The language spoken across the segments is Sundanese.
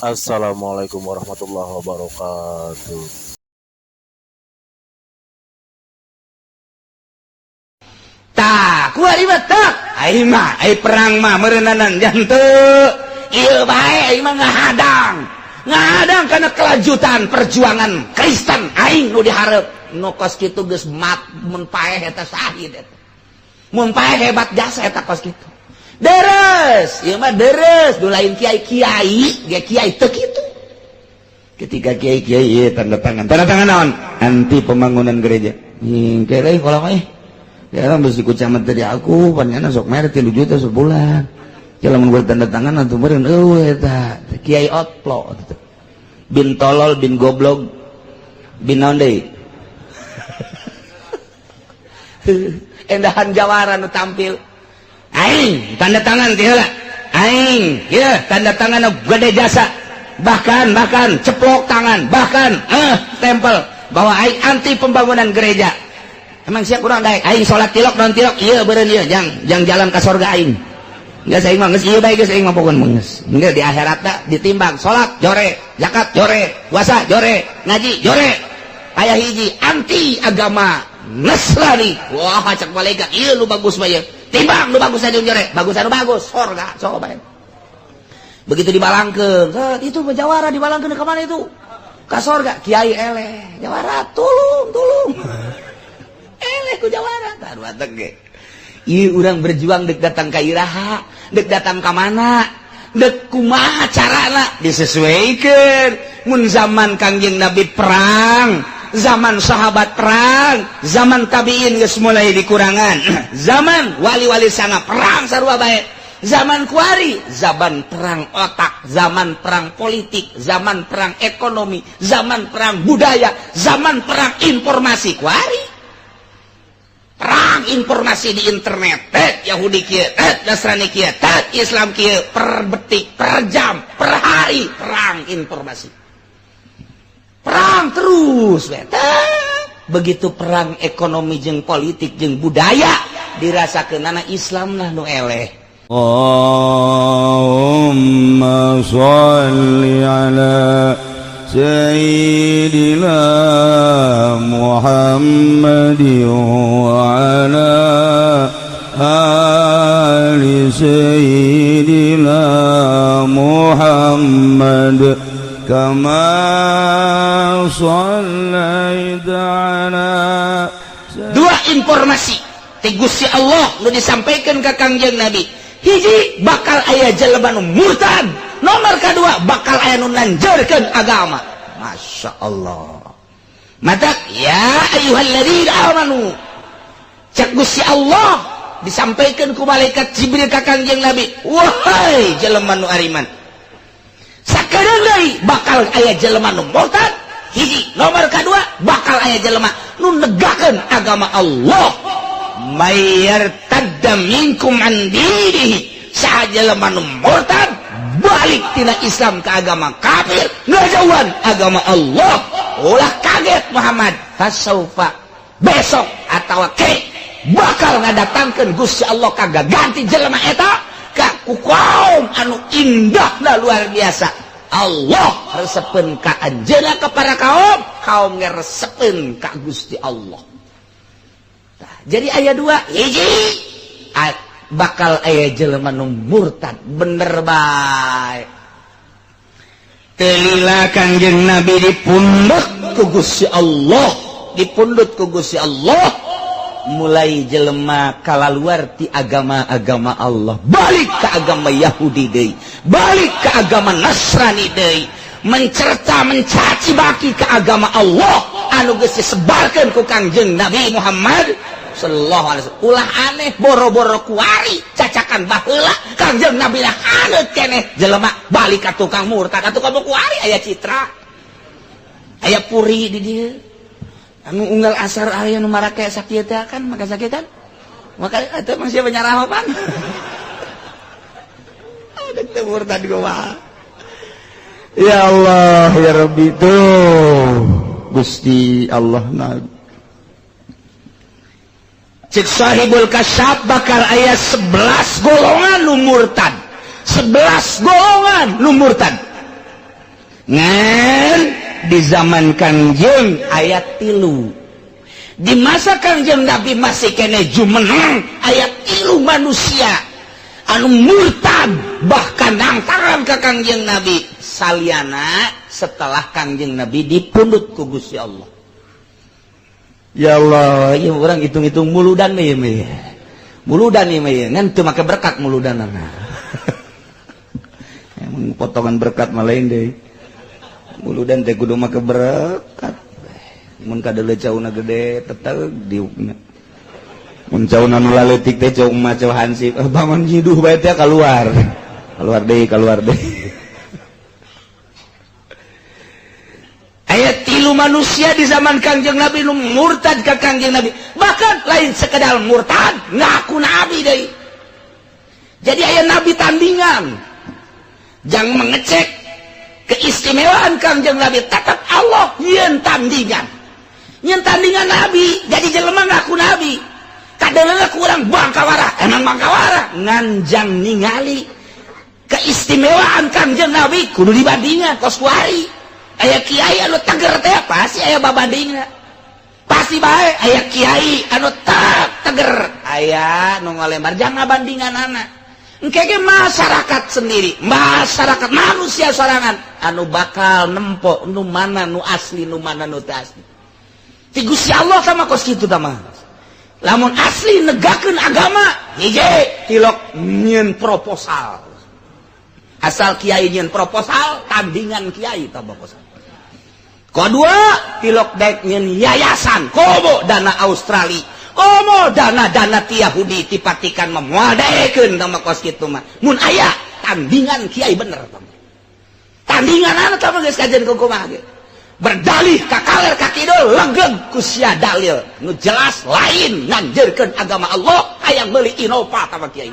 Assalamualaikum warahmatullahi wabarakatuh. Tah, kuari mah tak. Aing mah, ai perang mah meureunanan jantu. Ieu bae aing mah ngahadang. Ngahadang karena kelanjutan perjuangan Kristen aing nu dihareup. Nu kos kitu geus mat mun paeh eta sahid eta. Mun paeh hebat jasa eta kos kitu. Deres, ieu mah deres, nu lain kiai-kiai, ge kiai teu kitu. Ketika kiai-kiai ieu tanda tangan. Tanda tangan naon? Anti pembangunan gereja. Kere kalau mah ya mesti ku camat dari aku panjana sok mere 3 juta sebulan. Jalan gue tanda tangan atuh meureun eueuh eta kiai otlo bin tolol bin goblok bin naon deui. Endahan jawara nu tampil. Aing tanda tangan ti heula. Aing ieu tanda tangan gede jasa. Bahkan bahkan ceplok tangan, bahkan tempel bahwa aing anti pembangunan gereja. Emang siap kurang daek aing salat tilok non tilok ieu beureun ieu jang jang jalan ka sorga aing. Geus aing mah geus ieu bae geus aing mah pokon geus. Geus di akhirat ditimbang salat jore, zakat jore, puasa jore, ngaji jore. Aya hiji anti agama Nasrani. Wah cak malaikat ieu nu bagus mah ieu. Timbang nu bagus aja jore, bagus anu bagus sorga coba bae. Begitu dibalangkeun, itu jawara dibalangkeun ka mana itu? Ka sorga kiai eleh, jawara tulung tulung. Eleh ku jawara taruh ge. Ieu urang berjuang dek datang ka iraha, dek datang ka mana, dek kumaha carana disesuaikan. Mun zaman Kangjeng Nabi perang, zaman sahabat perang, zaman tabiin geus mulai dikurangan. Zaman wali-wali sana perang sarua bae. Zaman kuari, zaman perang otak, zaman perang politik, zaman perang ekonomi, zaman perang budaya, zaman perang informasi kuari. Perang informasi di internet, tet Yahudi kieu, tet Nasrani kieu, tet Islam kieu, per detik, per jam, per hari perang informasi. Perang terus we. Begitu perang ekonomi jeung politik jeung budaya dirasakeunana Islam lah nu eleh. Allahumma sholli ala Sayyidina Muhammad wa ala ali Sayyidina Muhammad kama shallaita ala. Dua informasi ti Gusti Allah nu disampaikan ke Kangjeng Nabi. Hiji bakal aya jelema nu murtad, nomor kedua bakal aya nu nanjeurkeun agama. Masya Allah. Mata ya ayyuhalladzina amanu, cek Gusti Allah disampaikan ku malaikat Jibril ka Kangjeng Nabi, wahai jelema nu ariman, sakedeung deui bakal aya jelema nu murtad. Hiji, nomor kedua bakal aya jelema nu negakeun agama Allah. Mayyartadda minkum an dinihi, saha jelema nu murtad balik tina Islam ke agama kafir, ngajauhan agama Allah, ulah kaget Muhammad, fasaufa besok atau ke bakal ngadatangkeun Gusti Allah kagak ganti jelema eta ka ku kaum anu indahna luar biasa. Allah resepeun ka anjeunna ka para kaum, kaum ngeresepeun ka Gusti Allah. Tah, jadi aya dua, hiji bakal aya jelema nu murtad bener bae. Telila Kangjeng Nabi dipundhut ku Gusti Allah, dipundhut ku Gusti Allah, mulai jelema kalaluar ti agama-agama Allah, balik ke agama Yahudi deui, balik ke agama Nasrani deui, mencerca mencaci maki ke agama Allah anu geus disebarkeun ku Kangjeng Nabi Muhammad sallallahu alaihi wasallam. Ulah aneh boro-boro kuari cacakan baheula Kangjeng Nabi lah haneut keneh jelema balik ka tukang murtad atuh kamu kuari aya citra aya puri di dieu anu unggal asar aya nu marake sakieu teh kan maka sakit kan maka atuh masih penyarah pan ada teu murtad kumaha. Ya Allah ya Rabbi tuh Gusti Allah na cek Sahibul Kasyaf bakal aya 11 golongan nu murtad, 11 golongan nu murtad. Ngan di zaman Kangjeng ayat 3. Di masa Kangjeng Nabi masih kene jumeneng ayat 3 manusia anu murtad bahkan nangtangan ka Kangjeng Nabi saliana setelah Kangjeng Nabi dipundhut ku Gusti Allah. Ya Allah, ieu urang hitung-hitung muludan ieu mah. Muludan ieu mah ngan teu make berkat muludanana. Emang potongan berkat mah lain deui. Muludan teh kudu make berkat. Mun kadeuleu cauna gede tetep diukna. Mun cauna nu laletik teh cau mah cau hansip, bangun nyiduh bae teh keluar. Keluar deui, keluar deui. Ayat 3 manusia di zaman Kangjeng Nabi nu murtad ka Kangjeng Nabi, bahkan lain sekedar murtad ngaku nabi deui. Jadi aya nabi tandingan. Jangan mengecek keistimewaan Kangjeng Nabi, tetap Allah nyeun tandingan. Nyeun tandingan nabi, jadi jelema ngaku nabi. Kadeuleu kurang bangkawara, emang bangkawara nganjang ningali keistimewaan Kangjeng Nabi kudu dibandingan kos kuari. Aya kiai anu teger teh pasti aya babandingna. Pasti bae aya kiai anu tak teger, aya nu ngalembar jangan bandinganana. Engke ge masyarakat sendiri, masyarakat manusia sorangan anu bakal nempo nu mana nu asli nu mana nu teu asli. Ti Gusti Allah sama kos kitu tah mah. Lamun asli negakeun agama, hiji tilok nyieun proposal. Asal kiai nyieun proposal, tandingan kiai tah proposal. Kedua, tilok dek nyeun yayasan, komo dana Australia, komo dana-dana ti Yahudi ti Vatikan mah moal daekeun tah mah kos kitu mah. Mun aya tandingan kiai bener tah. Tandingan anu tah mah geus kajen kumaha ge. Berdalih ka kaler ka kidul legeg ku sia dalil nu jelas lain nganjeurkeun agama Allah hayang meuli Innova tah mah kiai.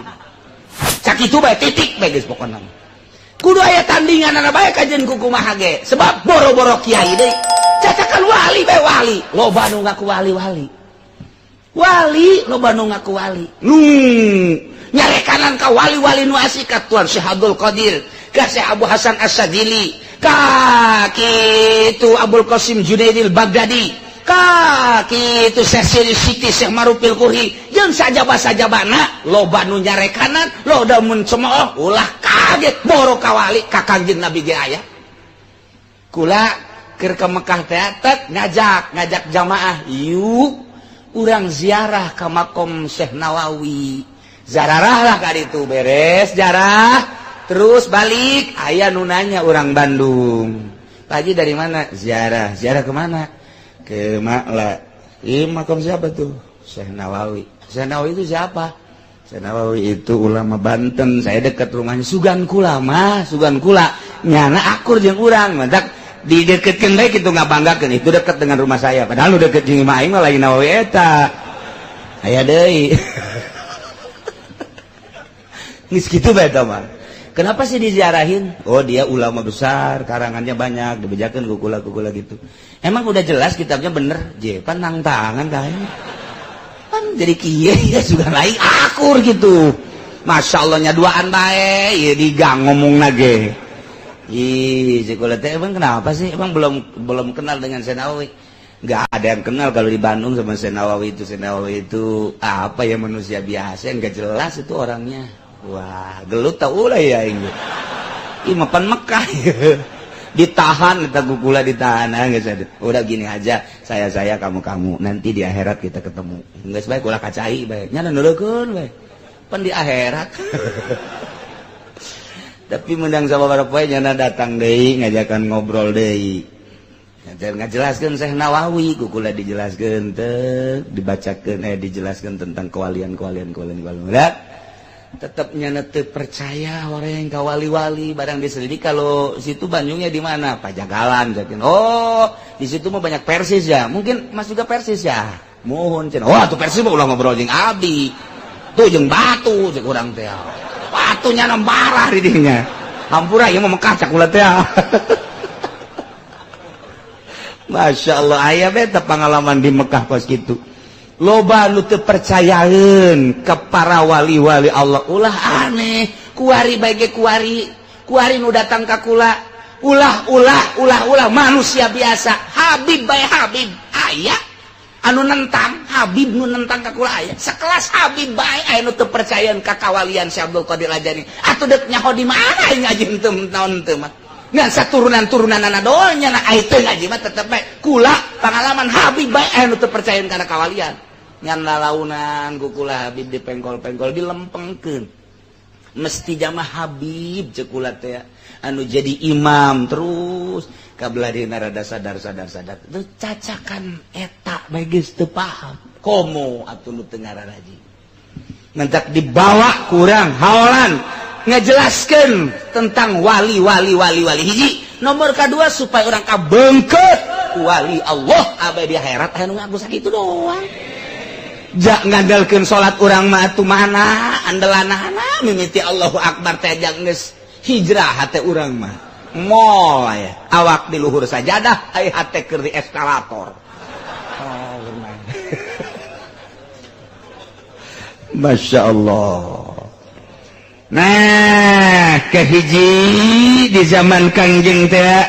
Sakitu bae titik bae geus pokona. Kudu aya tandingan anak bae kajen ku kumaha ge sebab boro-boro kiai deui cacakan wali bae wali loba nu ngaku wali-wali wali loba nu ngaku wali nu nyarekanan ka wali-wali nu asli ka Tuan Syekh Abdul Qadir ka Syekh Abu Hasan Asy-Syadzili ka kitu Abul Qasim Junaidil Baghdadi ka kitu Syekh Siri Siti Syekh Marufil Qurhi jeung sajaba-sajabana loba nu nyarekanan loba mun cemooh ulah kaget boro kawali ka Kangjeng Nabi ge aya. Kula keur ka Mekah teh tek ngajak jamaah yuk urang ziarah ka makom Syekh Nawawi. Zararah lah ka ditu beres jarah terus balik aya nu nanya urang Bandung. Pak Haji dari mana? Ziarah. Ziarah ke mana? Ke Makla. Ih, makom siapa tuh? Syekh Nawawi. Syekh Nawawi itu siapa? Syekh Nawawi itu ulama Banten, saya dekat rumahnya. Sugan kula mah, sugan kula. Nyana akur jeung urang, mantak dideketkeun bae kitu ngabanggakeun itu dekat dengan rumah saya. Padahal nu deket jeung imah aing mah lain Nawawi eta. Aya deui. Geus kitu bae eta mah. Kenapa sih diziarahin? Oh, dia ulama besar, karangannya banyak, dibejakeun ku kula-kula gitu. Emang udah jelas kitabnya bener? Je, pan nang tangan kayaknya. Kan jadi kiai ya juga lain akur gitu. Masya Allah nya duaan bae, ya di gang ngomong nage. Ih, sekolah teh emang kenapa sih? Emang belum kenal dengan Syekh Nawawi? Nggak ada yang kenal kalau di Bandung sama Syekh Nawawi itu. Syekh Nawawi itu apa ya, manusia biasa yang nggak jelas itu orangnya. Wah, gelut tau lah ya ini. Ih, mapan Mekah. Ditahan eta kukula ditahan ah, geus ada. Udah gini aja, saya kamu nanti di akhirat kita ketemu. Geus bae kula kacai bae. Nya nuleukeun bae. Pan di akhirat. Tapi mendang sababaraha poe nyana datang deui ngajakan ngobrol deui. Ngajelaskeun Syekh Nawawi kukula dijelaskeun teh dibacakeun dijelaskeun tentang kewalian-kewalian kewalian. Udah tetap nyana teu percaya orang yang kawali-wali barang diselidik kalau situ Bandungnya di mana Pajagalan jakin. Oh, di situ mah banyak Persis ya, mungkin Mas juga Persis ya, mohon cen. Oh, tuh Persis mah ulah ngobrol jeung abdi tuh jeung batu cek urang teh, batunya marah di dinya, hampura ieu mah Mekah cak ulah teh. Masya Allah aya beta pengalaman di Mekah kos kitu. Loba nu teu percayaeun ke para wali-wali Allah, ulah aneh kuari bae ge kuari kuari nu datang ka kula Ulah, ulah, ulah, ulah manusia biasa. Habib bae, Habib aya anu nentang. Habib nu nentang ka kula aya. Sekelas Habib bae aya nu teu percayaan ka kawalian Syekh Abdul Qadir Al-Jailani. Atuh deuk nyaho di mana aing ngaji henteu naon henteu mah? Ngan saturunan-turunanana doang nya aing teu ngaji mah tetep bae. Kula pengalaman, Habib bae aya nu teu percayaan kana kawalian. Ngan lalaunan ku kula Habib dipengkol-pengkol, dilempengkeun. Mesti jama Habib cek kula teh anu jadi imam terus kabelah dina rada sadar, sadar, sadar. Itu cacakan eta bae geus teu paham, komo atuh nu teu ngararaji. Mentak dibawa kurang haolan ngejelaskan tentang wali, wali, wali, wali. Hiji nomor kedua, supaya orang kabengket wali Allah abadi di akhirat anu ngaku. Sakitu doang. Jak ngandalkeun salat urang mah atuh mana andalanana. Mimiti Allahu Akbar teh geus hijrah hate urang mah. Mol ya awak di luhur sajadah, ai hate keur di eskalator. Oh, benar. Masya Allah. Nah, kehiji di zaman Kangjeng teh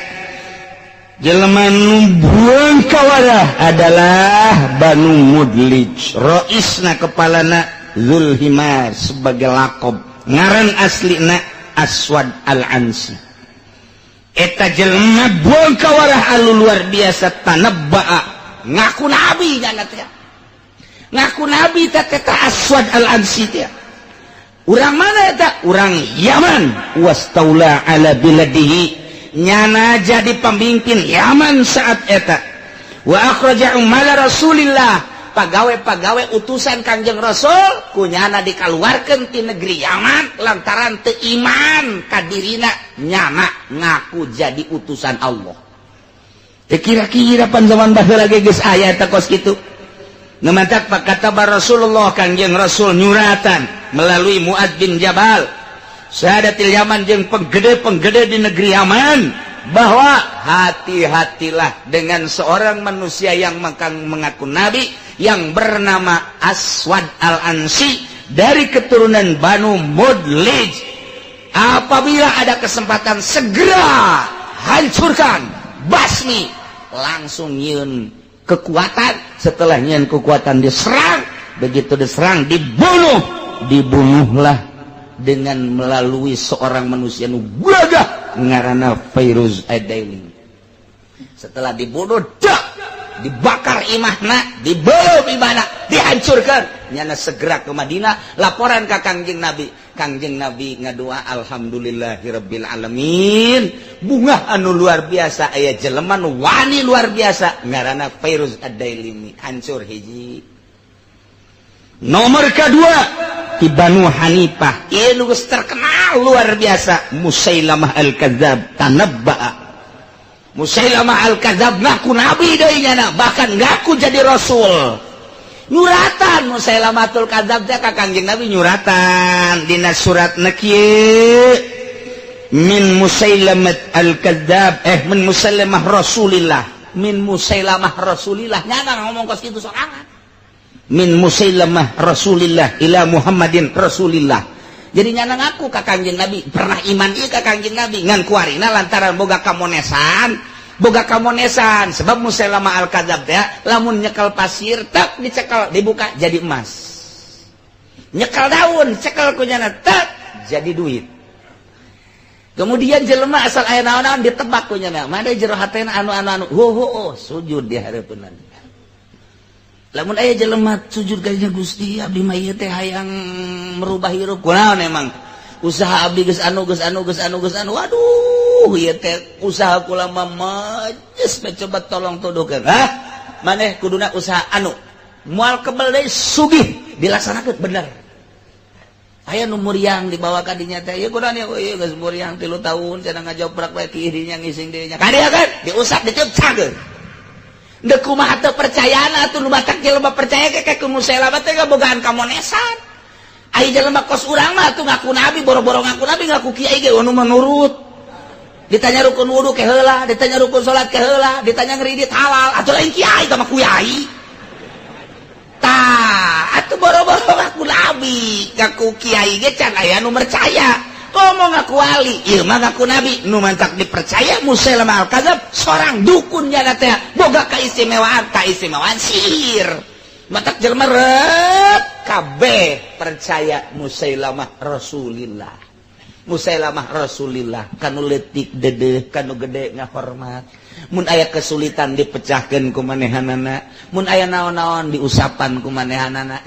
jelema nu buang kawarah adalah Banu Mudlij. Roisna, kepalana, Zulhimar sebagai lakob, ngaran aslina Aswad Al-Ansi. Eta jelema buang kawarah anu luar biasa, tanabba'a, ngaku nabi nyana teh, ngaku nabi teh eta Aswad Al-Ansi teh. Urang mana eta? Urang Yaman. Wastaula ala biladihi, nyana jadi pemimpin Yaman saat eta. Wa akhraja umala Rasulillah, pagawe-pagawe utusan Kangjeng Rasul kunyana dikaluarkeun ti negeri Yaman lantaran teu iman kadirina nyana ngaku jadi utusan Allah. Teu kira-kira pan zaman baheula ge geus aya eta kos kitu. Nu matak kata Rasulullah, Kangjeng Rasul nyuratan melalui Muad bin Jabal, Sadatil Yaman jeung penggede-penggede di negeri Yaman, bahwa hati-hatilah dengan seorang manusia yang mengaku nabi yang bernama Aswad Al-Ansi dari keturunan Banu Mudlij. Apabila ada kesempatan, segera hancurkan, basmi langsung. Nyieun kekuatan, setelah nyieun kekuatan diserang. Begitu diserang, dibunuh. Dibunuhlah dengan melalui seorang manusia nu gagah ngaranna Fairuz Adaili. Setelah dibunuh dak, dibakar imahna, dibelum imahna, dihancurkan. Nyana segera ke Madinah, laporan ke Kangjeng Nabi. Kangjeng Nabi ngadua, "Alhamdulillahirabbil alamin." Bunga anu luar biasa, aya jelema nu wani luar biasa ngaranna Fairuz Ad-Dailimi. Hancur hiji. Nomor kedua di Banu Hanifah, ieu nu geus terkenal luar biasa, Musailamah Al-Kadzab. Tanabba'a, Musailamah Al-Kadzab ngaku nabi deui nyana, bahkan ngaku jadi rasul. Nyuratan Musailamatul Kadzab teh ka Kangjeng Nabi. Nyuratan dina surat kieu, min Musailamat Al-Kadzab, eh, min Musailamah Rasulillah, min Musailamah Rasulillah. Nyana ngomong kos kitu sorangan, min Musailamah Rasulillah ila Muhammadin Rasulillah. Jadi nyana ngaku ka Kangjeng Nabi pernah iman ieu ka Kangjeng Nabi. Ngan kuarina lantaran boga kamonesan, boga kamonesan, sebab Musailamah Al-Kadzab teh lamun nyekel pasir tak dicekel, dibuka, jadi emas. Nyekel daun, cekel ku nyana, tak jadi duit. Kemudian jelema asal aya naon-naon ditebak ku nyana, mana jero hatena anu anu anu, ho ho oh, sujud di hareupeun. Lamun aya jelema sujud kayaknya, "Gusti, abdi mah ieu teh hayang merubah hirup." "Kunaon emang?" "Usaha abdi geus anu, geus anu, geus anu, geus anu. Waduh, ieu teh usaha kula mah majes, coba tolong tuduhkeun." "Hah, maneh kuduna usaha anu moal kebel deui sugih." Dilaksanakeun, bener. Aya nu muriang dibawa ka dinya teh, "Ieu kunaon ya?" "Ieu geus muriang 3 tahun cenah, ngajoprak bae ki dinya, ngising dinya ka dieu kan." Diusap, ditiup, cageun. Dek kumaha teu percayana atuh? Nu batak jelema percaya ke ku Musailamah teh bogaan kamonesan. Ai jelema kos urang mah atuh ngaku nabi, boro-boro ngaku nabi, ngaku kiai ge anu menurut. Ditanya rukun wudu ke heula, ditanya rukun salat ke heula, ditanya ngeridit halal, atuh lain kiai tah mah, kiai. Tah, atuh boro-boro ngaku nabi, ngaku kiai ge can aya nu percaya. Komo ngaku wali, ieu mah ngaku nabi. Nu mantak dipercaya Musailamah al-Kadzab seorang dukun jana teh boga keistimewaan, keistimewaan sihir. Matak jelema rep kabeh percaya Musailamah Rasulillah. Musailamah Rasulillah kanu leutik dedeh, kanu gede ngahormat. Mun aya kesulitan dipecahkeun ku manehanana, mun aya naon-naon diusapan ku manehanana.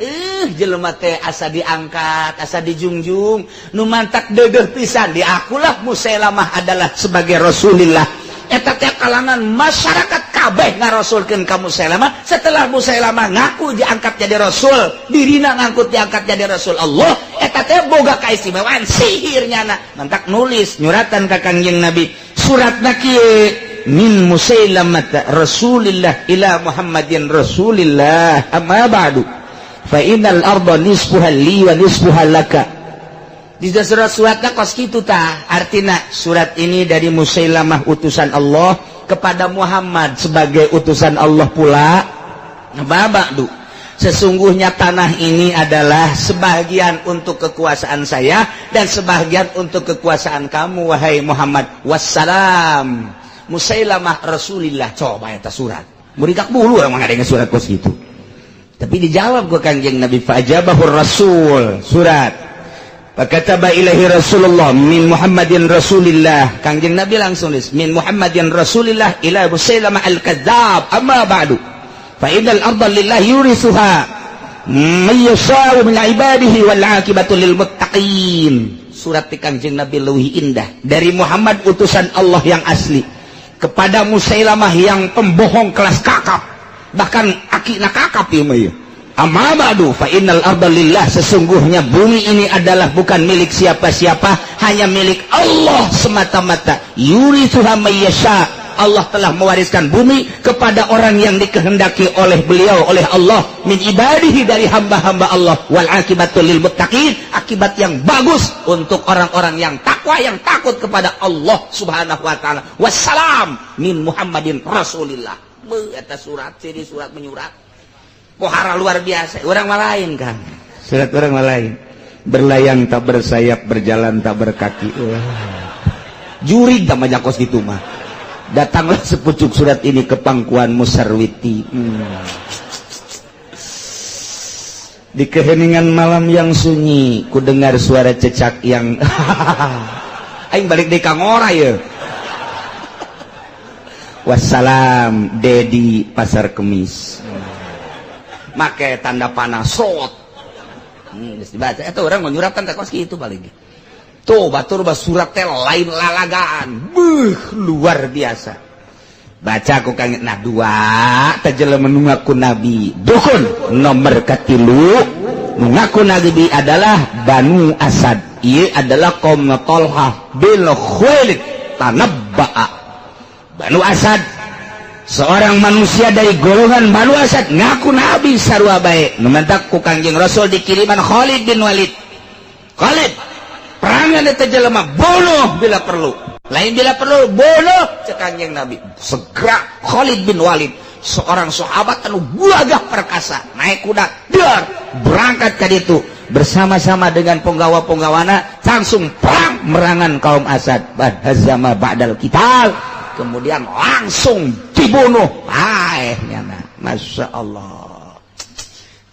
Jelema teh asa diangkat, asa dijungjung, nu mantak dedeh pisan diakulah Musailamah adalah sebagai Rasulillah. Eta teh kalangan masyarakat kabeh ngarasulkeun ka Musailamah. Setelah Musailamah ngaku diangkat jadi rasul, dirina ngangkut diangkat jadi rasul Allah, eta teh boga kaistimewaan sihirnya na. Mantak nulis nyuratan ka Kangjeng Nabi. Suratna kieu, min Musailamah Rasulillah ila Muhammadin Rasulillah, amma ba'du fa innal arda nisfuha li wa nisfuha laka. Di surat suratnya kos kitu tah, artina surat ini dari Musailamah utusan Allah kepada Muhammad sebagai utusan Allah pula. Amma ba'du, sesungguhnya tanah ini adalah sebagian untuk kekuasaan saya dan sebagian untuk kekuasaan kamu wahai Muhammad. Wassalam, Musailamah Rasulillah. Coba eta surat murikak bulu emang ada surat kos gitu, tapi dijawab ku Kanjeng Nabi. Fajabahur Rasul surat. Fakataba ilaihi Rasulullah min Muhammadin Rasulillah. Kangjeng Nabi langsung nulis min Muhammadin Rasulillah ila Musailamah al-Kadzab, amma ba'du fa innal arda lillah yurithuha man yasha'u min ibadihi wal 'aqibatu lil muttaqin. Surat ti Kangjeng Nabi leuwih indah dari Muhammad utusan Allah yang asli kepada Musailamah yang pembohong kelas kakap, bahkan akina kakap ieu mah ieu. Amma ba'du fa innal arda lillah, sesungguhnya bumi ini adalah bukan milik siapa-siapa, hanya milik Allah semata-mata. Yurithuha may yasha, Allah telah mewariskan bumi kepada orang yang dikehendaki oleh beliau, oleh Allah, min ibadihi, dari hamba-hamba Allah. Wal akibatu lil muttaqin, akibat yang bagus untuk orang-orang yang takwa, yang takut kepada Allah Subhanahu wa taala. Wassalam min Muhammadin Rasulillah. Beuh, eta surat ciri surat menyurat pohara luar biasa. Orang mah lain kan, surat orang mah lain, berlayang tak bersayap, berjalan tak berkaki. Wah, jurig tak majakos gitu mah. Datanglah sepucuk surat ini ke pangkuan Musarwiti. Di keheningan malam yang sunyi ku dengar suara cecak yang aing balik di kangora ya. Wassalam, Dedi Pasar Kemis, make tanda panah sot. Geus dibaca eta urang menyuratkan teh kos kitu paling tuh batur bah surat teh lain lalagaan, beuh, luar biasa baca ku kang. Nah, dua teh jelema nu ngaku nabi dukun. Nomor katilu nu ngaku nabi adalah Banu Asad. Ieu adalah kaum Talhah bin Khuwailid. Tanabba'a Banu Asad, seorang manusia dari golongan Banu Asad ngaku nabi sarua bae. Nu mantak ku Kangjeng Rasul dikiriman Khalid bin Walid. Khalid, perangan eta jelema, bunuh bila perlu, lain bila perlu, bunuh cek Kangjeng Nabi. Segera Khalid bin Walid, seorang sahabat anu gagah perkasa, naik kuda dar berangkat ke ditu bersama-sama dengan penggawa-penggawana, langsung perang merangan kaum Asad. Hazama ba'dal qital, kemudian langsung dibunuh. Aeh nyana, Masya Allah.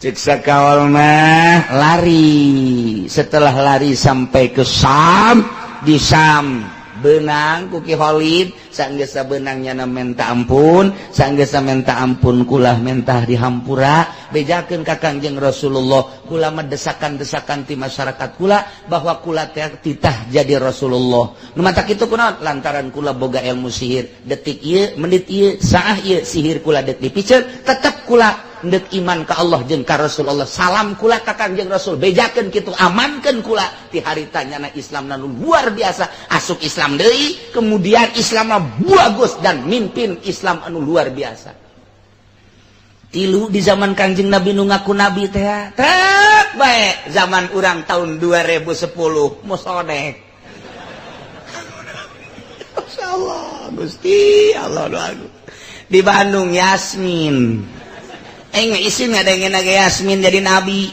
Cek sakawal mah lari. Setelah lari sampai ke Sam, di Sam benang ku Ki Khalid. Sanggeus benang nyana minta ampun. Sanggeus minta ampun, kula mentah dihampura, bejakeun ka Kangjeng Rasulullah, kula mendesakan-desakan ti masyarakat kula bahwa kula teh titah jadi Rasulullah. Nu matak kitu kunaon? Lantaran kula boga ilmu sihir. Detik ieu, menit ieu, saah ieu, sihir kula dek dipiceun, tetep kula ndek iman ka Allah jeung ka Rasulullah. Salam kula ka Kangjeng Rasul, bejakeun kitu, amankeun kula. Ti harita nyana Islam nu luar biasa, asup Islam deui, kemudian Islam bagus dan mimpin Islam anu luar biasa. Tilu di zaman Kangjeng Nabi nu ngaku nabi teh trek bae. Zaman urang tahun 2010 musodek. Masya Allah, Gusti Allah doa di Bandung Yasmin. Isin ngadengin lagi Yasmin jadi nabi.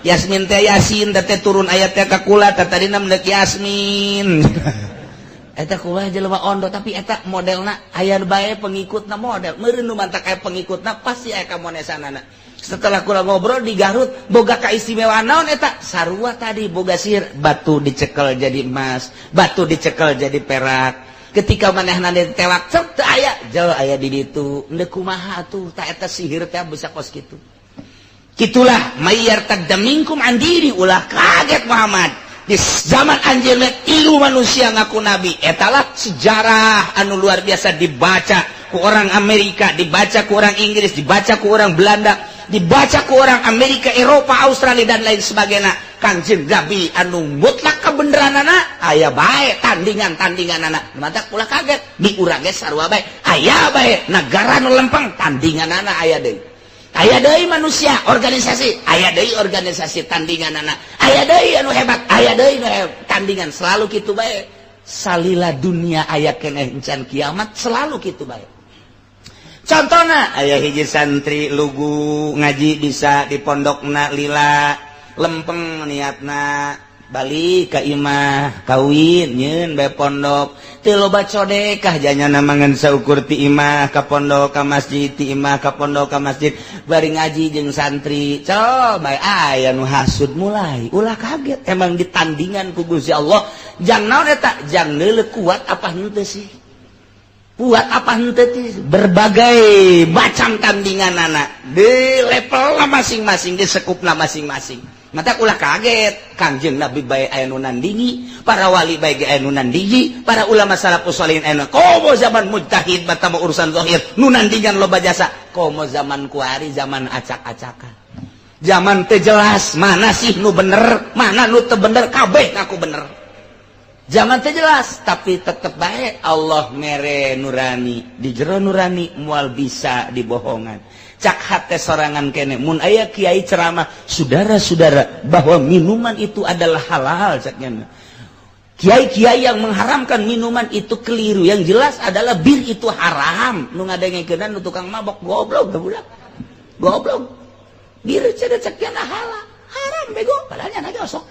Yasmin teh Yasin teh turun ayat teh ka kula teh tadina mendek Yasmin. Eta kumaha jelema ondo, tapi eta modelna aya bae pengikutna, model meureun nu mantak aya pengikutna, pasti aya kamonesanana. Setelah kula ngobrol di Garut, boga kaistimewaan naon eta? Sarua tadi, boga sihir, batu dicekel jadi emas, batu dicekel jadi perak. Ketika manehna ditewak cek teu aya, jauh aya di ditu. Endek kumaha atuh ta eta sihir teh bisa kos kitu? Kitulah may yartadda minkum an dini, ulah kaget Muhammad, di zaman anjeunna tilu manusia ngaku nabi. Etalah sejarah anu luar biasa, dibaca ku orang Amerika, dibaca ku orang Inggris, dibaca ku orang Belanda, dibaca ku orang Amerika, Eropa, Australia, dan lain sebagainya. Kanjeng Nabi anu mutlak kebenaranana, aya bae tandingan-tandinganana. Mata ulah kaget, di urang ge sarua bae, aya bae negara nu lempeng tandinganana, aya deui, aya deui manusia organisasi, aya deui organisasi tandinganana, aya deui anu hebat, aya deui nu tandingan. Selalu kitu bae salila dunia aya keneh encan kiamat, selalu kitu bae. Contohna, aya hiji santri lugu ngaji bisa di pondokna, lila lempeng niatna, balik ka imah, kawin, nyeun bae pondok, teu loba codekah janyana, mangan saukur ti imah ka pondok ka masjid, ti imah ka pondok ka masjid, bari ngaji jeung santri. Coba aya nu hasud mulai, ulah kaget, emang ditandingan ku Gusti Allah. Jang naon eta? Jang neuleuh kuat apa henteu sih, kuat apa henteu sih. Berbagai macam tandingan anak di level masing-masing, di sekupna masing-masing. Mata ulah kaget, Kangjeng Nabi bae aya nu nandingi, para wali bae ge aya nu nandingi, para ulama salafus sholihin aya nu. Komo zaman mujtahid batama urusan zahir nu nandingan loba jasa. Komo zaman kuari, zaman acak-acakan. Zaman teu jelas mana sih nu bener, mana nu teu bener, kabeh ngaku bener. Zaman teu jelas, tapi tetep bae Allah mere nurani. Di jero nurani moal bisa dibohongan. Cak hate sorangan kene, mun aya kiai ceramah, "Saudara-saudara, bahwa minuman itu adalah halal," caknya, "kiai-kiai yang mengharamkan minuman itu keliru, yang jelas adalah bir itu haram." Nu ngadengekeun nu tukang mabok, goblok budak, goblok. Bir cenah caknya halal, haram, bego. Padahal nya osok,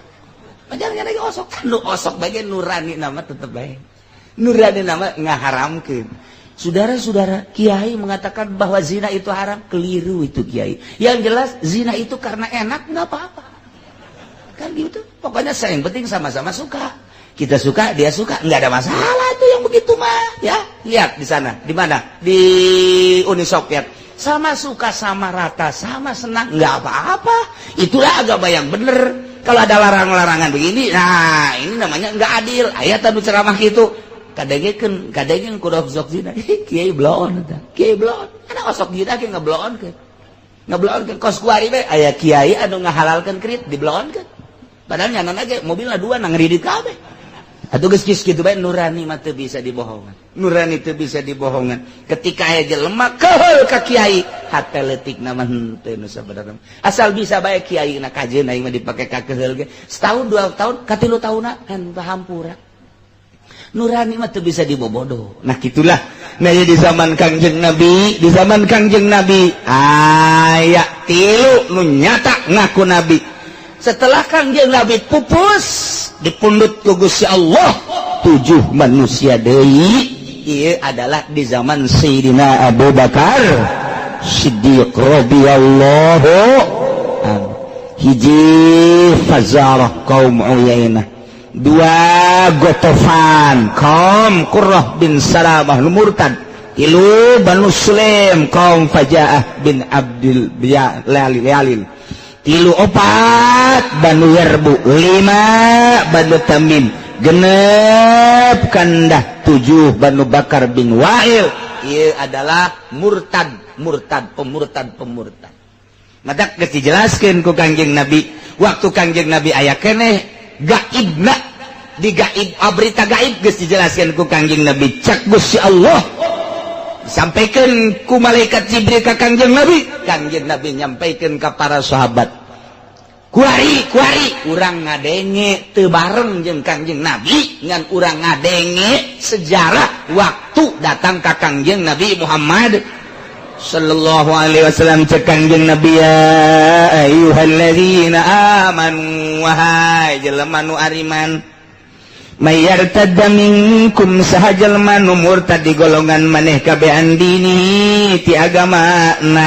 padahal nya osok. Nu osok bagian nurani nama tetep bae, nurani nama ngaharamkeun. Saudara-saudara, kiai mengatakan bahwa zina itu haram, keliru itu kiai. Yang jelas zina itu karena enak nggak apa-apa. Kan gitu. Pokoknya saya yang penting sama-sama suka. Kita suka, dia suka, nggak ada masalah itu yang begitu mah. Ya, lihat di sana, di mana? Di Uni Soviet. Sama suka, sama rata, sama senang, nggak apa-apa. Itulah agama yang benar. Kalau ada larang-larangan begini, nah ini namanya nggak adil. Ayat anu ceramah gitu, kadengekeun kadengekeun kudu sok zina, kiai bloon eta, kiai bloon. Ada osok zina ge ngebloonkeun, ngebloonkeun. Kos kuari bae aya kiai anu ngahalalkeun krit, dibloonkeun, padahal nyanan ge mobilna dua nang ngridit kabeh. Atuh geus kitu bae, nurani mah teu bisa dibohongan, nurani teu bisa dibohongan. Ketika aya jelema keheul ka kiai, hate leutik mah henteu nu sabenerna, asal bisa bae kiai na kajeun aing mah dipake ka keheul ge setahun, 2 tahun, 3 tahunna kan hampura. Nurani mah teu bisa dibobodo. Nah, gitulah. Nah, di zaman Kangjeng Nabi, di zaman Kangjeng Nabi aya tilu nu nyata ngaku nabi. Setelah Kangjeng Nabi pupus, dipundut ku Gusti Allah tujuh manusia deui. Ieu adalah di zaman Sayyidina Abu Bakar Siddiq radhiyallahu anhu. Hiji, Fazarah kaum Uyainah. Dua, Gotofan kaum Qurrah bin Salamah nu murtad. Tilu, Banu Sulaim kaum Fajaah bin Abdil Lalil. Tilu, opat, Banu Yarbu. Lima, Banu Tamim. Genep, kandah tujuh, Banu Bakar bin Wa'il. Ia adalah murtad, murtad, pemurtad, pemurtad. Maka geus dijelaskeun ku Kangjeng Nabi, waktu Kangjeng Nabi aya keneh gaibna, di gaib, ah, berita gaib geus dijelaskeun ku Kangjeng Nabi. Cak Gusti Allah sampaikan ku malaikat Jibril ka Kangjeng Nabi, Kangjeng Nabi nyampaikan ke para sahabat. Kuari kuari urang ngadenge teu bareng jeung Kangjeng Nabi, ngan urang ngadenge sejarah waktu datang ka Kangjeng Nabi Muhammad. sallallahu alaihi wasallam. Cek Kangjeng Nabi, ya ayyuhalladzina amanu, wahai jelema nu ariman, may yartadda minkum, saha jelema nu murtad di golongan maneh kabeh, an dini, ti agama na,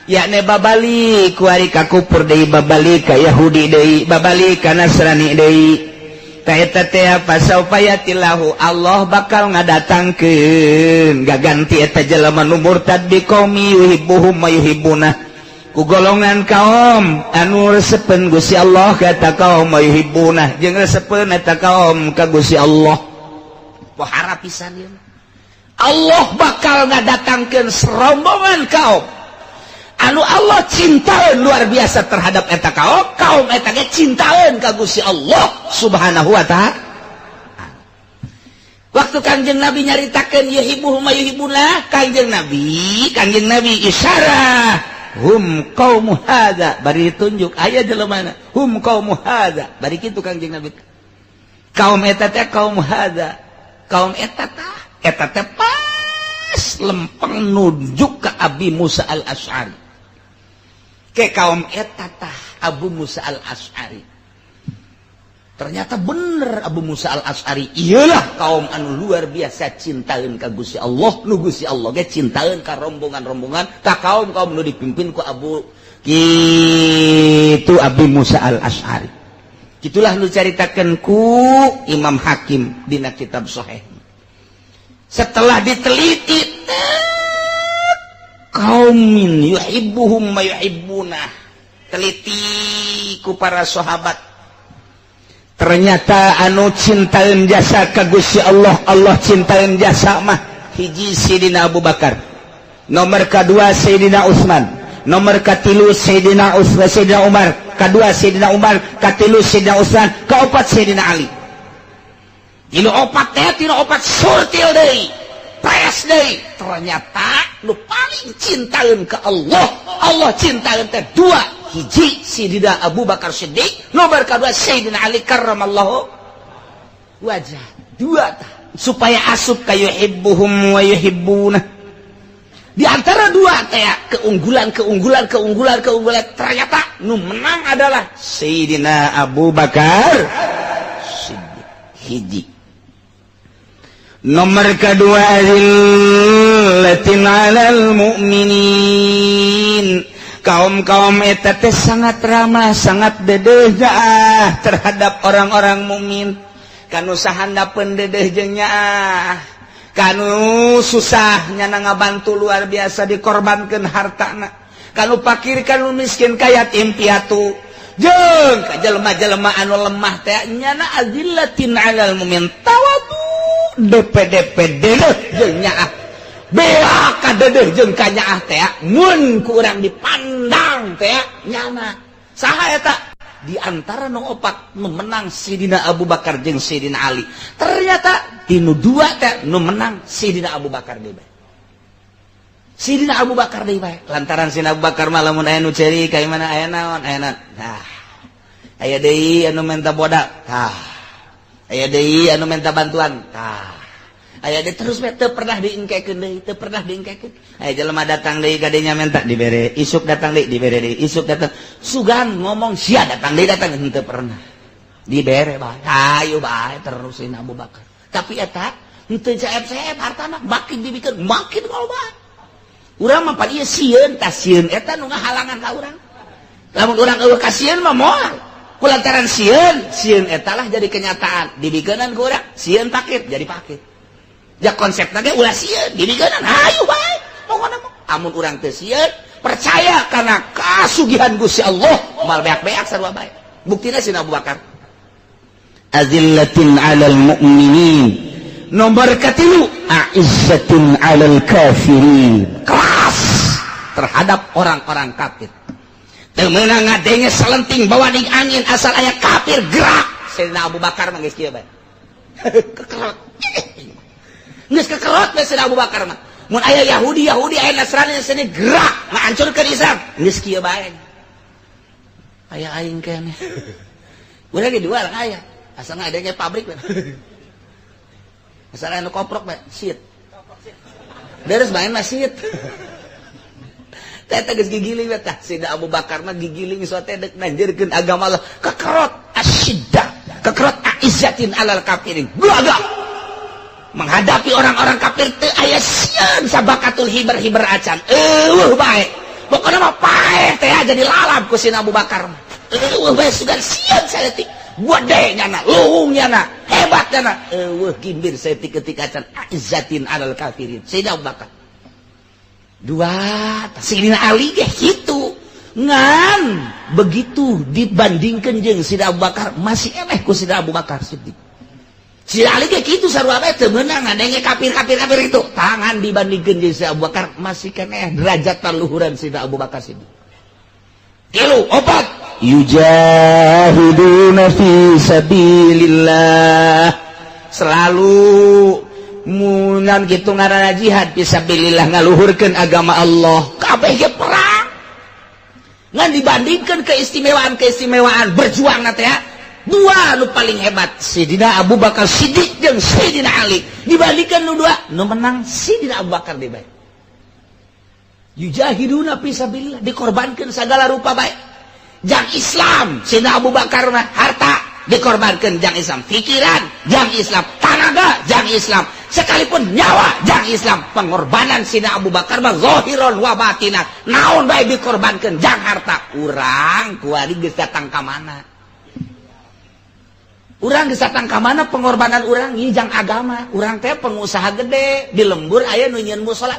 yakni babalik kuari ka kufur deui, babalik ka Yahudi deui, babalik ka Nasrani deui, ta eta teh fasaufa ya'tillahu, Allah bakal ngadatangkeun gaganti eta jelema nu murtad, biqaumin yuhibbuhum wa yuhibbuna, ku golongan kaum anu resepen Gusti Allah ka eta kaum, wa yuhibbuna, jeung resepen eta kaum ka Gusti Allah. Pohara pisan ieu. Allah bakal ngadatangkeun serombongan kaum anu Allah cintaeun luar biasa terhadap eta kaum, kaum eta ge cintaeun ka Gusti Allah Subhanahu wa Ta'ala. Waktu Kangjeng Nabi nyaritakeun yuhibbuhum wa yuhibbuna, Kangjeng Nabi isyarah, hum qaumu hadza, bari ditunjuk aya jelema, hum qaumu hadza, bari kitu Kangjeng Nabi, kaum eta teh kaum hadza, kaum eta tah. Eta teh pas lempeng nunjuk ke Abi Musa Al-Asy'ari, ke kaum eta tah Abu Musa Al-Asy'ari. Ternyata bener, Abu Musa Al-Asy'ari iyalah kaum anu luar biasa cintaeun ka Gusti Allah, nu Gusti Allah ge cintaeun ka rombongan-rombongan, ka kaum-kaum nu dipimpin ku Abu kitu, Abi Musa Al-Asy'ari. Itulah nu caritakeun ku Imam Hakim dina kitab Sahih. Setelah diteliti, qaumin yuhibbuhum wa yuhibbuna, teliti ku para sahabat, ternyata anu cintaeun jasa ka Gusti Allah, Allah cintaeun jasa mah hiji Sayyidina Abu Bakar, nomor kedua Sayyidina Utsman, nomor katilu Sayyidina Utsman, Sayyidina Umar, kedua Sayyidina Umar, katilu Sayyidina Utsman, keopat Sayyidina Ali. Tilu opat teh, tilu opat surtil deui, pres deui. Ternyata nu paling cintaeun ke Allah, Allah cintaeun teh dua: hiji Sayyidina Abu Bakar Siddiq, nomor kedua Sayyidina Ali karramallahu wajah. Dua tah supaya asup ka yuhibbuhum wa yuhibbuna. Di antara dua teh keunggulan, keunggulan, keunggulan, keunggulan, ternyata nu menang adalah Sayyidina Abu Bakar Siddiq hiji, nomor kedua azillatin 'alal mu'minin, kaum-kaum eta teh sangat ramah, sangat dedeh nyaah terhadap orang-orang mukmin. Kanu sahandapeun dedeh jeung nyaah, kanu susah nyana ngabantu luar biasa, dikorbankeun hartana kanu pakir, kanu miskin, ka yatim piatu jeung ka jelema-jelema anu lemah teh nyana. Azillatin 'alal mu'min, tawadu, DPDP, dedeh jeung nyaah, beak kadedeh jeung kanyaah teh mun ku urang dipandang teh nyana. Saha eta? Di antara nu opat nu menang Sayyidina Abu Bakar jeung Sayyidina Ali. Ternyata tinu dua teh nu menang Sayyidina Abu Bakar deui bae, Sayyidina Abu Bakar deui bae, lantaran Sayyidina Abu Bakar mah lamun aya nu ceri ka mana, aya naon, aya naon, tah aya deui anu minta bodak, tah aya deui anu minta bantuan, tah aya deui. Terus we, teu pernah diengkekeun deui, teu pernah diengkekeun. Aya jelema datang deui kadenya minta dibere, isuk datang deui dibere deui, isuk datang sugan ngomong sia datang deui, datang henteu pernah dibere bae, ayo bae terusin Abu Bakar. Tapi eta henteu CF-CF hartana, makin dibikeun makin loba. Urang mah pan ieu sieun, tah sieun eta nu ngahalangan ka urang. Lamun urang euweuh kasieun mah moal. Kulantaran sieun, sieun eta lah jadi kenyataan dibikeunan ku urang. Sieun pakit jadi pakit ya. Konsepna ge ulah sieun, dibikeunan hayu bae. Pokona mah amun urang teu sieun, percaya karena kasugihan Gusti Allah, mal beak-beak sarua bae. Buktina Sayyidina Abu Bakar, azillatin 'alal mu'minin. Nomor katilu, a'izzatin 'alal kafirin, keras terhadap orang-orang kafir. Teu meunang ngadenge selenting bawaning angin, asal aya kafir gerak, Sayyidina Abu Bakar mah geus kieu bae, kekerot, geus kekerot bae. Sayyidina Abu Bakar mah mun aya Yahudi, Yahudi, aya Nasrani sini gerak ngahancurkeun Islam, geus kieu bae. Aya aing keneh, urang ge jual aya, asal ngadenge pabrik bae, asal anu koprok bae, shit, beres main mah shit. Eta geus gigiling tah Sidina Abu Bakar mah gigiling sote dek nanjeurkeun agama Allah kekerot asyiddah, kekerot aizzatin alal kafirin. Gagah menghadapi orang-orang kafir teu aya sieun sabakatul hiber-hiber acan. Eueuh bae. Pokona mah paeh teh jadi lalap ku Sidina Abu Bakar. Eueuh bae sugan sieun saeutik. Gede nyana, luhung nyana, hebat nyana. Eueuh gimbir saeutik ketika acan aizzatin alal kafirin. Sidina Abu Bakar. Dua, Sidina Ali ge kitu. Ngan begitu dibandingkan jeung Sidina Abu Bakar masih eleh ku Sidina Abu Bakar Siddiq. Sidina Ali ge kitu sarua bae teu meunang ngadenge kafir-kafir-kafir itu. Tangan dibandingkeun jeung Sidina Abu Bakar masih keneh derajat paluhuran Sidina Abu Bakar Siddiq. Tilu, opat, yujahiduna fi sabilillah. Selalu munan kitu ngaranna jihad fi sabilillah ngaluhurkeun agama Allah. Kabeh ge perang. Ngan dibandingkeun keistimewaan-keistimewaan berjuang teh ya, dua nu paling hebat Sidina Abu Bakar Siddiq jeung Sidina Ali. Dibandingkeun nu dua, nu menang Sidina Abu Bakar deui bae. Yujahiduna fi sabilillah dikorbankeun segala rupa bae. Jang Islam Sidina Abu Bakar mah harta dikorbankan jang Islam, pikiran jang Islam, tanaga jang Islam, sekalipun nyawa jang Islam. Pengorbanan Sidina Abu Bakar mah zahiron wa batina, naon bae dikorbankan jang harta. Urang kuari geus datang ka mana? Urang geus datang ka mana pengorbanan urang ieu jang agama? Urang teh pengusaha gede di lembur aya nu nyieun musala.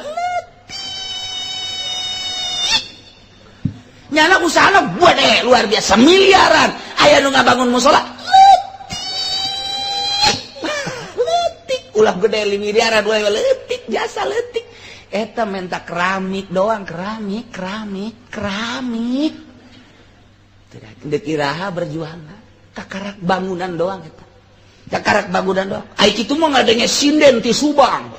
Nyana usahana gede luar biasa miliaran, aya nu ngabangun musala leutik, ulah gede miliaran ulah leutik jasa leutik. Eta menta keramik doang, keramik, keramik, keramik. Tidak dek iraha berjuang kakarak bangunan doang eta. Kakarak bangunan doang. Ai kitu mah ngadenge sinden ti Subang.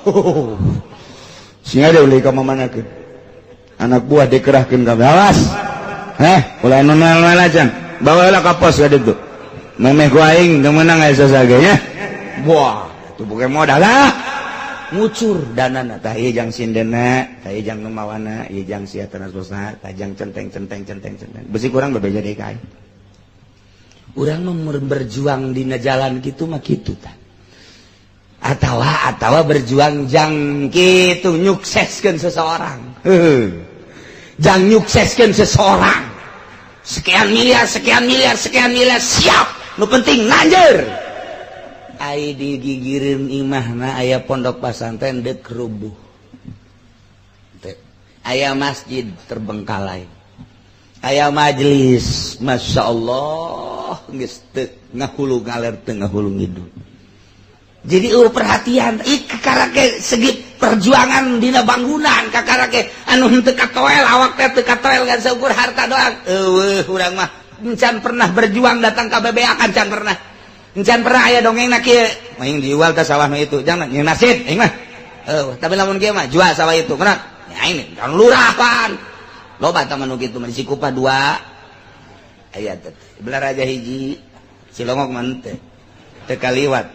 Sing ada ulih ka mamanakeun. Anak buah dikerahkeun ka awas. Heh, ulah nu noel acan. Bawa lah ka pos ka ditu. Memeh ku aing teu meunang aya sasage nya. Wah, itu bukan modal lah. Ngucur danana tah ieu jang sindena, tah ieu jang nu mawana, ieu jang sia tanasosna, tah jang centeng centeng centeng centeng. Besi kurang bebeja deui ka aing. Urang mah berjuang dina jalan kitu mah kitu tah. Atawa berjuang jang kitu nyukseskeun seseorang. Heuh. Jang nyukseskeun seseorang. Sekian miliar, sekian miliar, sekian miliar siap. Nu penting nanjer. Ai digigireun imahna aya pondok pasantren deuk rubuh. Aya masjid terbengkalai. Aya majelis, Masya Allah, geus teu ngahulu ngaler teu ngahulu ngidul. Jadi perhatian ih kakarake segi perjuangan dina bangunan kakarake anu henteu katoel awak teh teu katoel ngan saukur harta doang. Eueuh urang mah encan pernah berjuang datang ka bebeakan can pernah. Encan pernah aya dongengna kieu, aing dijual teh sawah nu itu, jangan nyeun nasid aing mah. Eueuh, tapi lamun kieu mah jual sawah itu, menang. Ya aing kan lurah pan. Loba tah manu kitu mah di Cikupa 2. Aya teh belar aja hiji, Cilongok mah teu. Teu kaliwat.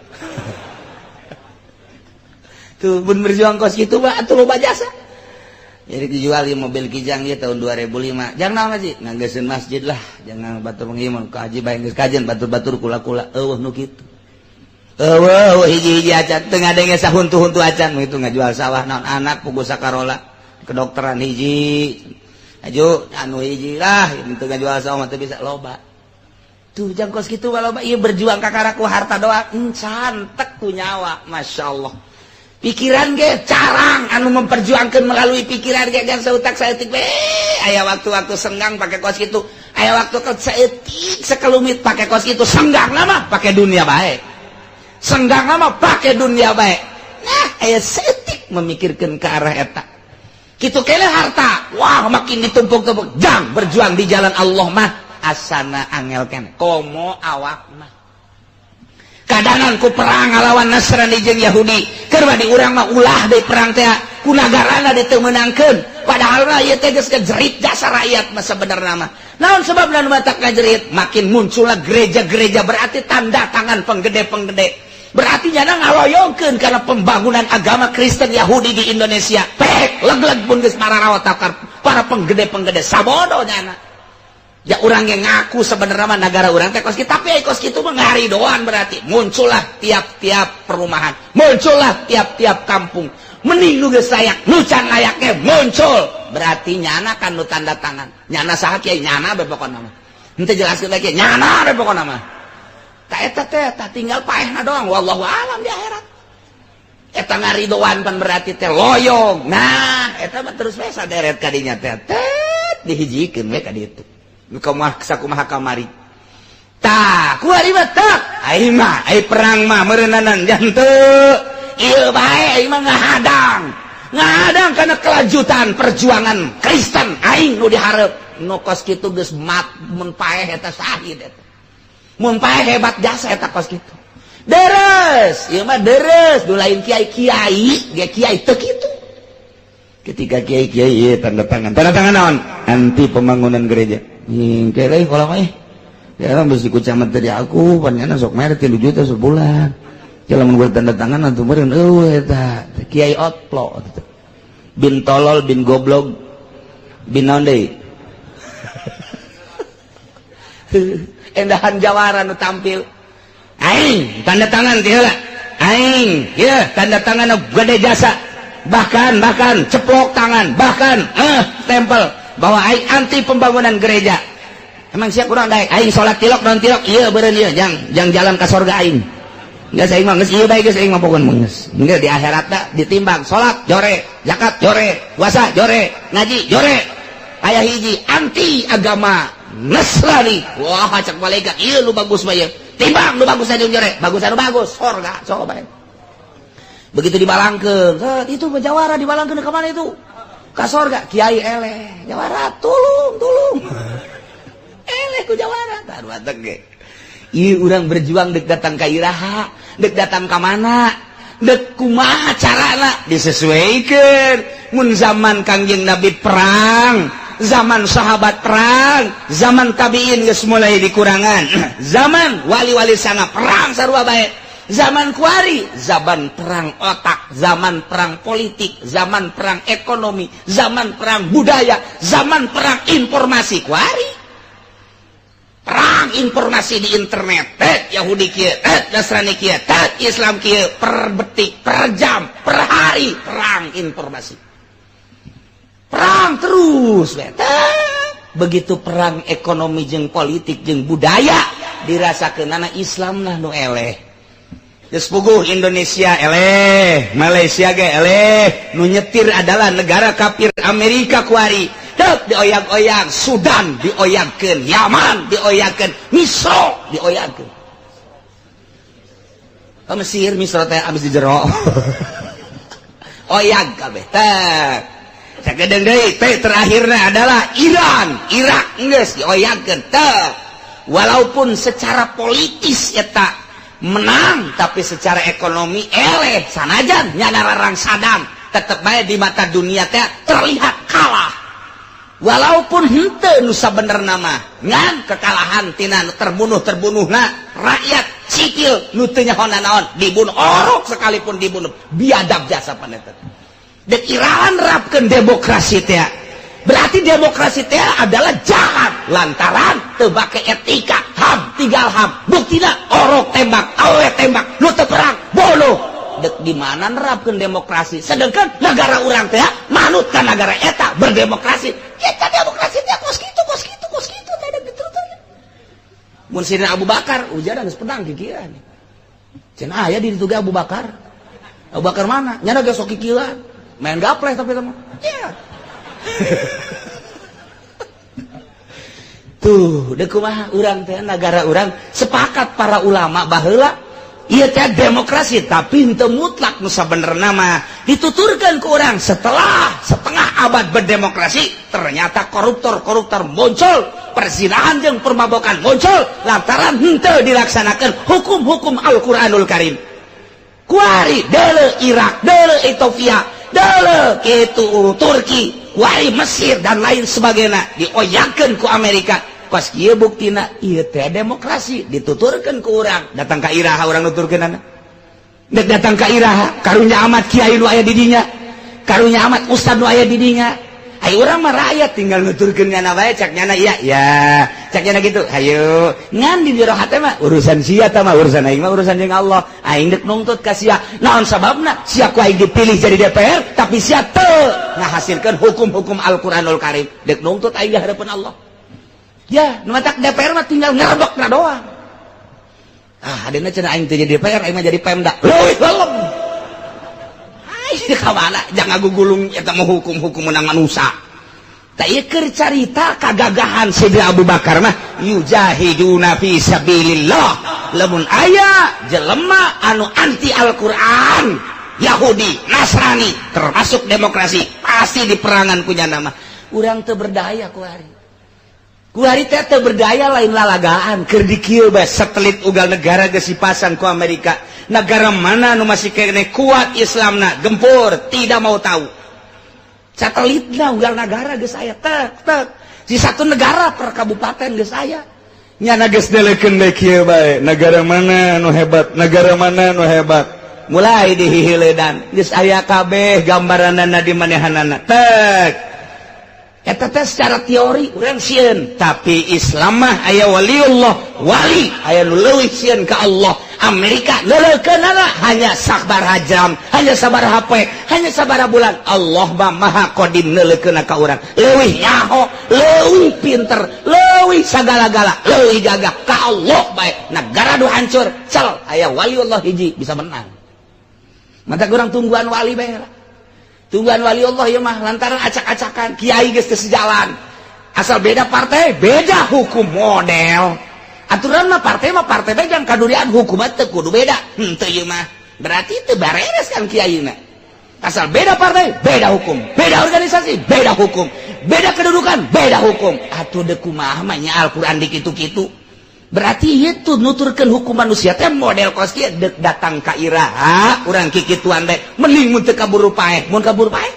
Tuh pun berjuang kos gitu mah atuh loba jasa. Jadi dijual di mobil Kijang ieu tahun 2005. Jangan naon sih, nganggeseun masjid lah, jangan batur pengiman ka haji bae geus kajen batur-batur kula-kula eueuh nu kitu. Eueuh hiji-hiji acan teu ngadenge sahuntu-huntu acan nu itu ngajual sawah naon anak pugu sakarola kedokteran hiji. Aju anu hiji lah teu ngajual sawah mah teu bisa loba. Tuh jang kos kitu mah loba ieu berjuang kakara ku harta doang encan tek ku nyawa masyaallah. Pikiran ge carang anu memperjuangkan melalui pikiran ge jangan seutak saeutik we aya waktu-waktu senggang pakai kos kitu, aya waktu saeutik sekelumit pakai kos kitu, senggang mah pakai dunia bae, senggang mah pakai dunia bae. Nah aya saeutik memikirkan ke arah eta kitu kene harta wah makin ditumpuk-tumpuk jang berjuang di jalan Allah mah asana angel kene komo awak mah. Kadangan ku perang ngalawan Nasrani jeung Yahudi. Keur mah di urang mah ulah deui perang teh ku nagarana diteu meunangkeun. Padahal mah ieu teh geus ngajerit jasa rakyat mah sabenerna mah. Naon sebabna nu matak ngajerit? Makin munculna gereja-gereja berarti tanda tangan penggede-penggede. Berarti nyana ngaloyongkeun kana pembangunan agama Kristen Yahudi di Indonesia. Pek leg-leg pun geus mararawa takar para penggede-penggede sabodo nyana. Ya urang yang ngaku sebenarnya mah negara urang teh kos kitu, tapi kos kitu mah ngaridoan berarti. Muncullah tiap-tiap perumahan, muncullah tiap-tiap kampung. Mending nu geus layak, nu can layaknya muncul. Berarti nyana kan nu tanda tangan. Nyana saha kiai nyana be pokona mah. Henteu jelaskeun lagi nyana be pokona mah. Ta eta teh tah tinggal paehna doang wallahu alam di akhirat. Eta ngaridoan pan berarti teh loyong. Nah, eta mah terus we saderet ka dinya teh. Tet dihijikeun we ka ditu. Nu kumaha sakumaha kamari. Tah, kuari mah tak. Aing mah, ai perang mah meureunanan henteu. Ieu bae aing mah ngahadang. Ngahadang kana kelanjutan perjuangan Kristen aing nu dihareup. Nu kos kitu geus mat mun paeh eta syahid eta. Mun paeh hebat jasa eta kos kitu. Deres, ieu mah deres, nu lain kiai-kiai, ge kiai teu kitu. Ketika kiai-kiai ieu tanda tangan. Tanda tangan naon? Anti pembangunan gereja. Hingke deui kalau mah. Ya orang besi ku camat dari aku, panjana sok mere 3 juta sebulan. Ya lamun gua tanda tangan atuh meureun eueuh eta. Kiai otlo bin tolol bin goblok bin naon deui? Endahan jawara nu tampil. Aing tanda tangan ti heula. Aing ieu tanda tangan gede jasa. Bahkan bahkan ceplok tangan, bahkan tempel bahwa aing anti pembangunan gereja. Emang siap kurang daek aing salat tilok non tilok ieu beureun ieu jang jang jalan ka sorga aing. Geus aing mah geus ieu bae geus aing mah pokon mah geus. Geus di akhirat da ditimbang salat jore, zakat jore, puasa jore, ngaji jore. Aya hiji anti agama Nasrani. Wah cak malaikat ieu nu bagus mah ieu. Timbang nu bagus aja jore, bagus anu bagus sorga sok bae. Begitu dibalangkeun, itu jawara dibalangkeun ke mana itu? Ka sorga kiai eleh, jawara tulung tulung. Eleh ku jawara tah batek ge. Ieu urang berjuang dek datang ka iraha, dek datang ka mana? Dek kumaha carana disesuaikan. Mun zaman Kangjeng Nabi perang, zaman sahabat perang, zaman tabiin geus mulai dikurangan. Zaman wali-wali sana perang sarua bae. Zaman kuari, zaman perang otak, zaman perang politik, zaman perang ekonomi, zaman perang budaya, zaman perang informasi kuari. Perang informasi di internet, tet Yahudi kieu, tet Nasrani kieu, tet Islam kieu, per detik, per jam, per hari perang informasi. Perang terus, tet. Begitu perang ekonomi jeung politik jeung budaya dirasakeunana Islam nah nu eleh. Geus puguh Indonesia eleh, Malaysia ge eleh, nu nyetir adalah negara kafir Amerika kuari. Dek dioyag-oyag, Sudan dioyagkeun, Yaman dioyagkeun, Misro dioyagkeun. Oh, Mesir, Misro teh abis di jero. Oyag kabeh teh. Sakedeung deui teh terakhirna adalah Iran, Irak geus dioyagkeun teh. Walaupun secara politis eta menang, tapi secara ekonomi eleh sanajan nyana rarang Saddam tetep bae di mata dunia teh terlihat kalah. Walaupun henteu nu sabenerna mah ngan kekalahan tina nu terbunuh-terbunuhna rakyat sipil nu teu nyaho nanaon dibunuh orok sekalipun dibunuh biadab jasa panetet. Dek Iran nerapkeun demokrasi teh, berarti demokrasi teh adalah jahat lantaran teu make etika HAM tinggal HAM buktina orok tembak awe tembak nu teu perang bunuh. Dek di mana nerapkeun demokrasi sedangkan negara urang teh manut ka negara eta berdemokrasi. Kita demokrasi teh kos kitu kos kitu kos kitu teh ada gitu teh. Mun Sidina Abu Bakar ujaran geus pedang kikieuan. Cenah aya di ditu ge Abu Bakar. Abu Bakar mana? Nyana ge sok kikieuan. Main gapleh tapi teh mah. Ya. Tuh, dek kumaha urang teh negara urang sepakat para ulama baheula ieu teh demokrasi tapi henteu mutlak nu sabenerna mah dituturkeun ku urang setelah setengah abad berdemokrasi ternyata koruptor-koruptor muncul, perzinahan jeung permabokan muncul lantaran henteu dilaksanakeun hukum-hukum Al-Qur'anul Karim. Kuari deuleu Irak, deuleu Ethiopia, deuleu kitu Turki, kuari Mesir dan lain sebagainya dioyagkeun ku Amerika. Pas kieu buktina ieu teh demokrasi dituturkeun ku urang datang ka iraha urang nuturkeunana. Dek datang ka iraha karunya amat kiai nu aya di dinya. Karunya amat ustad nu aya di dinya. Ayo urang mah rakyat tinggal nuturkeun nyana bae, cak nyana iya ya, cak nyana gitu. Hayu ngan di jero hate mah urusan sia tah mah, urusan aing mah urusan jeung Allah. Aing dek nungtut ka sia. Naon sababna sia ku aing dipilih jadi DPR, tapi sia teu ngahasilkeun hukum-hukum Al-Qur'anul Karim? Dek nungtut aing di hadapan Allah. Ya, nu matak DPR mah tinggal ngerebek na doang. Ah, adena cenah aing teu jadi DPR, aing mah jadi Pemda. Leuwih lelem. Ai ka mana? Jangan gugulung eta mah hukum-hukum menang manusia. Tak ieu keur carita kagagahan Sayyidina Abu Bakar mah, yujahiduna fi sabilillah. Lamun aya jelema anu anti Al-Qur'an, Yahudi, Nasrani, termasuk demokrasi, pasti diperangan ku nyana mah. Urang teu berdaya kuari. Kuari teh teu berdaya, lain lalagaan, keur dikieu bae satelit ugal negara geus dipasang ku Amerika. Negara mana nu masih kene kuat Islamna, gempur, tidak mau tahu. Satelitna ugal negara geus aya, tek tek. Di satu negara per kabupaten geus aya. Nyana geus delekeun bae kieu bae, negara mana nu hebat, negara mana nu hebat. Mulai dihihiledan, geus aya kabeh gambaranana di manehanana. Tek. Eta teh secara teori urang sieun, tapi Islam mah aya waliullah, wali aya nu leuwih sieun ka Allah. Amerika neuleukeunana hanya sabaraha jam, hanya sabaraha poe, hanya sabaraha bulan. Allah mah maha qadim neuleukeunna ka urang. Leuwih nyaho, leuwih pinter, leuwih sagala-gala, leuwih gagah ka Allah bae. Negara nu hancur, cal aya waliullah hiji bisa menang. Mata urang tungguan wali bae lah. Tungguan wali Allah ya mah, lantaran acak-acakan kiai geus teu sejalan, asal beda partai beda hukum, model aturan mah partai bae jangan kadurian, hukum mah teu kudu beda. Henteu, ieu mah berarti teu bareres kan kiai na. Asal beda partai beda hukum, beda organisasi beda hukum, beda kedudukan beda hukum. Atuh deuk kumaha mah nya Al-Qur'an dikitu-kitu? Berarti itu nuturkeun hukum manusia teh model kos kieu. Deuk datang ka iraha urang kikituan bae? Mending mun teu kaburu paeh, mun kaburu paeh,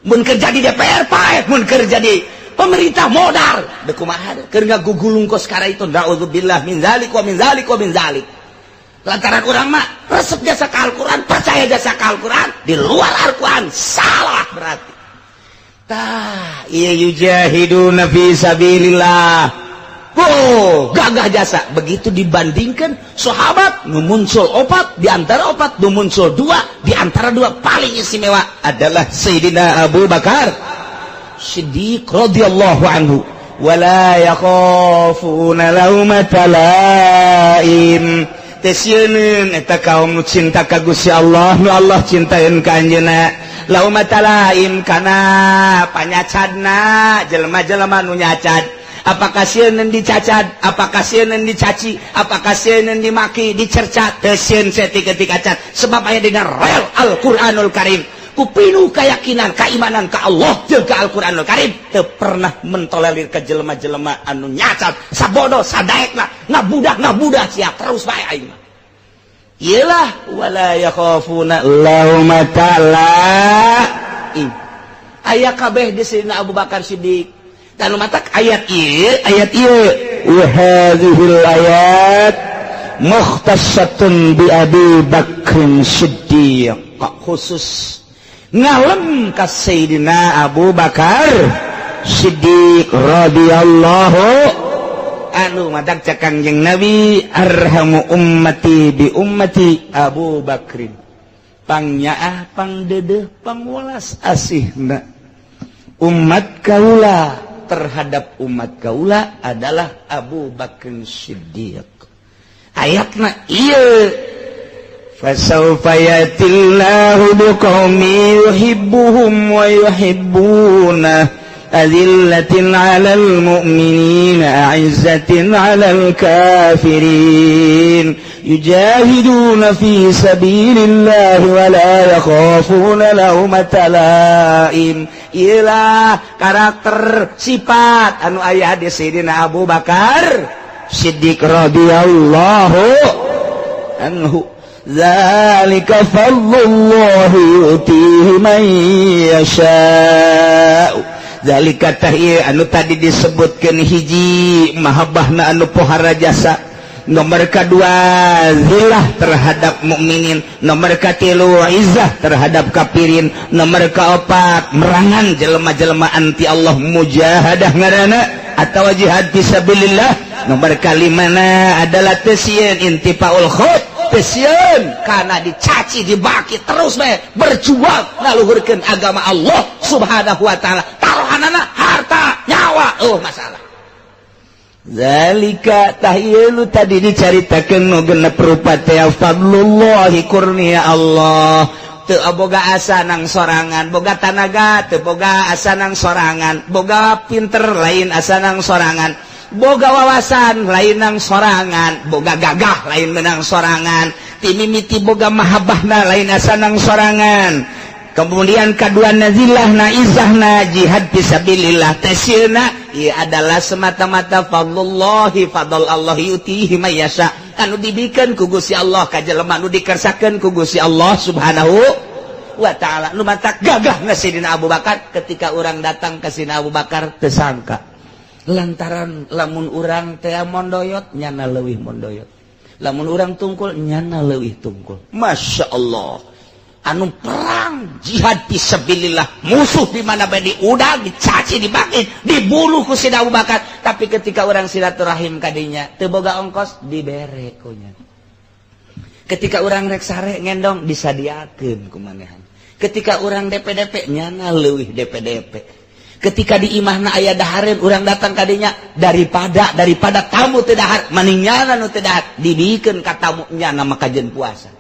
mun kerja di DPR paeh, mun kerja di pemerintah modal. Deuk kumaha keur ngagugulung kos kara itu? Naudzubillah min zalik wa min zalik wa min zalik. Lantaran urang mah resep jasa ka Al-Qur'an, percaya jasa ka Al-Qur'an, di luar Al-Qur'an salah berarti. Tah ieu yujahiduna fi sabilillah. Oh, gagah jasa. Begitu dibandingkan sahabat, nu muncul opat, di antara opat nu muncul dua, di antara dua paling istimewa adalah Sayyidina Abu Bakar Siddiq radhiyallahu anhu. Wala yakhafuna laumata laim. Teu sieun eta kaum nu cinta ka Gusti Allah, nu Allah cintaeun ka anjeunna. Laumata laim kana panyacadna, jelema-jelema nu nyacad. Apakah sieun dicacad? Apakah sieun dicaci? Apakah sieun dimaki, dicerca? Teu sieun ketika cat, sebab aya dina rel Al-Qur'anul Karim. Ku pinuh keyakinan, keimanan ka Allah jeung ka Al-Qur'anul Karim, teu pernah mentolerir ke jelema-jelema anu nyacat sabodo sadaekna, ngabudah ngabudah sia terus bae aing mah. Iyalah wala yakhafuna laumata laim. Aya kabeh di Sayyidina Abu Bakar Siddiq. Dan matak ayat ieu, ayat ieu, wa hadhil ayat mukhtasatun bi Abi Bakrin Siddiq, khusus ngalem ka Sayyidina Abu Bakar Siddiq radhiyallahu anu. Matak cek Kangjeng Nabi, arhamu ummati bi ummati Abu Bakrin, pangnyaah, pangdedeh, pangwelas asihna umat kaula terhadap umat kaula adalah Abu Bakr Siddiq. Ayatna ieu, fasawfa yatillahu biqaumin yuhibbuhum wa yuhibbuna, adillatin 'alal mu'minina, a'izzatin 'alal kafirin, yujahiduna fi sabilillah wa la yakhafuna laumata laim. Iyalah karakter sifat anu aya di Sayyidina Abu Bakar Siddiq radhiyallahu anhu. Zalika fadlullahi yu'tihi man yasha'u. Zalika tah ieu anu tadi disebutkeun, hiji mahabbahna anu pohara jasa. Nomor kedua zillah terhadap mukminin, nomor katilu izzah terhadap kafirin, nomor keopat merangan jelema-jelema anti Allah, mujahadah ngaranna atau jihad fisabilillah, nomor kalimana adalah teu sieun intifaul khut, teu sieun karena dicaci dibaki terus bae berjuang ngaluhurkeun agama Allah Subhanahu wa taala, taruhanana harta nyawa, oh masalah. Zalika tahyilu tadi dicaritakeun nu genep rupa teh fadlullahi kurnia Allah. Teu boga asa nang sorangan, boga tanaga teu boga asa nang sorangan, boga pinter lain asa nang sorangan, boga wawasan lain nang sorangan, boga gagah lain menang sorangan, timimiti boga mahabbahna lain asa nang sorangan. Kemudian kedua nazilahna, izahna, jihad fisabilillah tesieuna ieu adalah semata-mata fadlullahi, fadl Allah yutihi may yasha, anu dibikeun ku Gusti Allah ka jelema nu dikersakeun ku Gusti Allah Subhanahu wa taala. Nu matak gagah Sidina Abu Bakar ketika orang datang ke Sidina Abu Bakar tersangka lantaran lamun urang teh mondoyot nyana leuwih mondoyot, lamun urang tungkul nyana leuwih tungkul. Masya Allah, anu perang jihad fisabilillah musuh di mana bae diudag, dicaci, dibaki, dibunuh ku Sidina Abu Bakar, tapi ketika orang silaturahim kadinya teu boga ongkos dibere ku nya. Ketika orang rek sare ngendong disadiakeun ku manehan. Ketika orang DPDP nyana leuwih DPDP. Ketika di imahna aya dahareun, urang datang kadinya daripada daripada tamu teu dahar mending nyana nu teu dahar, dibikeun ka tamu nyana maka kajeun puasa.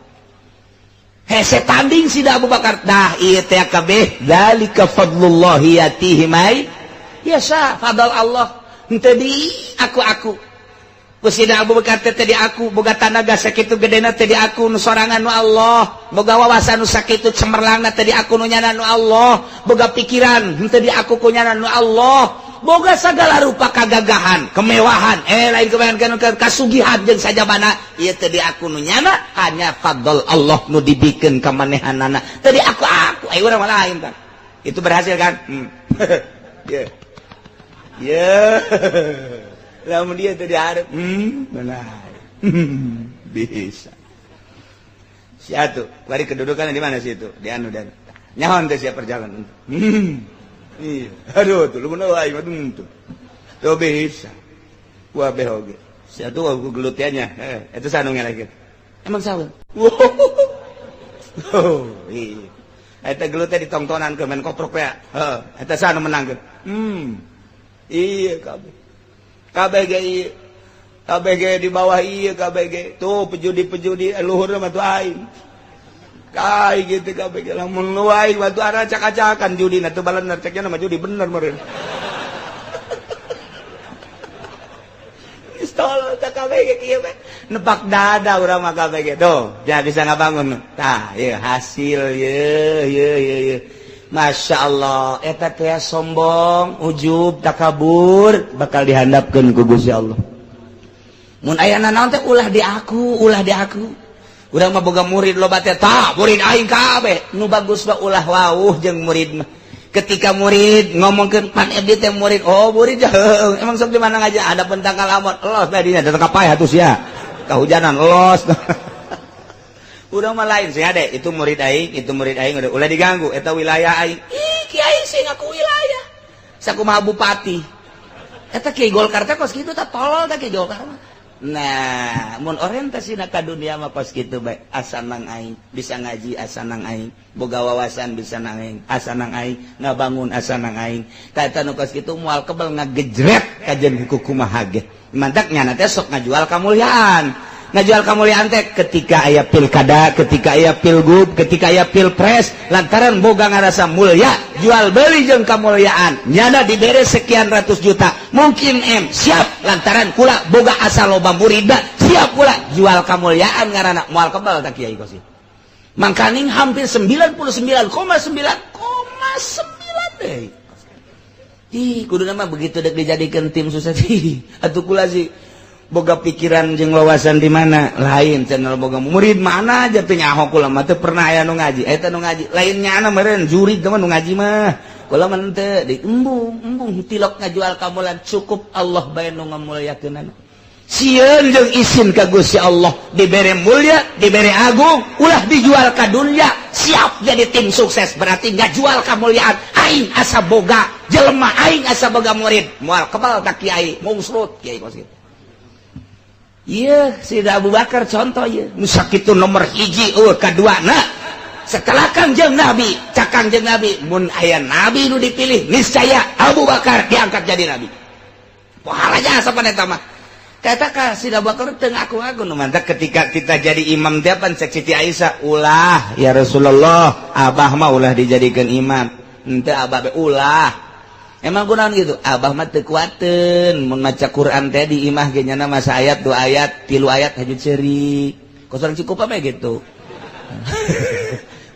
Hese tanding Sida Abu Bakar dah ieu teh kabeh zalika fadlullahi yatihi may yasha, fadl Allah henteu di aku. Ku Sida Abu Bakar teh di aku boga tanaga sakitu gedena teh di aku nu sorangan nu Allah, boga wawasan nu sakitu cemerlangna teh di aku nu nyana nu Allah, boga pikiran henteu di aku ku nyana nu Allah, boga segala rupa kagagahan, kemewahan, lain kemewahan, kasugihan jeung sajabana ieu teh di aku nu nyana, hanya fadl Allah nu dibikeun ka manehanana, teu di aku. Ayo urang mah lain kan itu berhasil kan. Yeah. Yeah. Lamun dia teu dihareup, benar. Bisa. Siatu, bari kedudukan di mana sih itu? Di anu dan. Nyaho teh siap perjalanan. Iya. Aduh tuh lu mana aing mah tuh. Tuh bisa. Wah behoge. Siatu aku gelutiannya. Eh, itu sanu lagi. Emang sawa? Oh, iya. Eta gelutnya ditongtonan ke main koprok ya. Heeh, eta sanu menang. Iya kabeh. Kabeh ge ieu. Kabeh ge di bawah ieu kabeh ge. Tuh pejudi-pejudi luhur mah tuh aing. Kai gitu kabeh ge lamun lu aing batu ara acak-acakan judi na teu balener ceknya mah judi bener meureun. Pistol tak kabeh ge kieu we. Nepak dada urang mah kabeh ge. Tuh, ja bisa ngabangun. Tah, ieu hasil ieu ieu ieu ieu. Masya Allah, eta teh sombong, ujub, takabur bakal dihandapkeun ku Gusti Allah. Mun aya nanaon teh ulah di aku, ulah di aku. Urang mah boga murid loba teh, tah murid aing kabeh. Nu bagus mah ulah wauh jeung murid mah. Ketika murid ngomongkeun pan abdi teh murid, oh murid heuh, emang sok di mana ngaji ada pentangkal amot, los bae dinya datang ka paeh atuh sia. Kahujanan los. Urang mah lain sih ade, itu murid aing, itu murid aing udah ulah diganggu, eta wilayah aing. Ih, kiai sih ngaku wilayah. Sakumaha bupati. Eta kiai Golkar teh kos kitu tah, tolol tah kiai Golkar mah. Nah, mun orientasina ka dunia mah kos kitu bae, asa nang aing bisa ngaji asa nang aing, boga wawasan bisa nang aing, asa nang aing ngabangun asa nang aing. Tah eta nu kos kitu moal kebel ngagejret kajeun kumaha ge. Mantak nyana teh sok ngajual kamulyaan. Ngajual kamulyaan teh ketika aya pilkada, ketika aya pilgub, ketika aya pilpres, lantaran boga ngarasa mulia, jual beli jeung kamulyaan. Nyana dibere sekian ratus juta, mungkin M siap lantaran kula boga asa loba murida, siap kula jual kamulyaan ngaranna moal kebal tak kiai kos. Mangkaning hampir 99,9,9 deh. Ih, kudu mah begitu dek dijadikan tim sukses. Atuh kula sih boga pikiran jeung wawasan di mana lain channel boga murid mana aja teh nyaho kula mah teu pernah aya nu ngaji, eta nu ngaji lain nyana meureun jurig mah nu ngaji mah kula mah teu di embung embung tilok ngajual kamulan, cukup Allah bae nu ngamulyakeunana. Sieun jeung isin ka Gusti Allah, dibere mulia, dibere agung, ulah dijual ka dunia. Siap jadi tim sukses berarti nggak jual kemuliaan. Aing asa boga jelema, aing asa boga murid, moal kebal ka kiai, mungsrut kiai kos kitu. Iya, Sida Abu Bakar contoh ya. Nu sakitu nomor hiji eueuh kadua na. Setelah Kangjeng Nabi, cak Kangjeng Nabi, mun aya nabi nu dipilih, niscaya Abu Bakar diangkat jadi nabi. Pahala jasa pan eta mah. Kata ka Sida Abu Bakar teu ngaku-ngaku. Nu mantak ketika kita jadi imam teh pan cek Siti Aisyah, "Ulah ya Rasulullah, abah mah ulah dijadikan imam." Henteu, abah be ulah. Emang kunaon gitu? Abah mah teu kuateun mun maca Quran teh di imah ge nyana masa ayat, dua ayat, tilu ayat haju ceurik. Kos urang cukup apa gitu.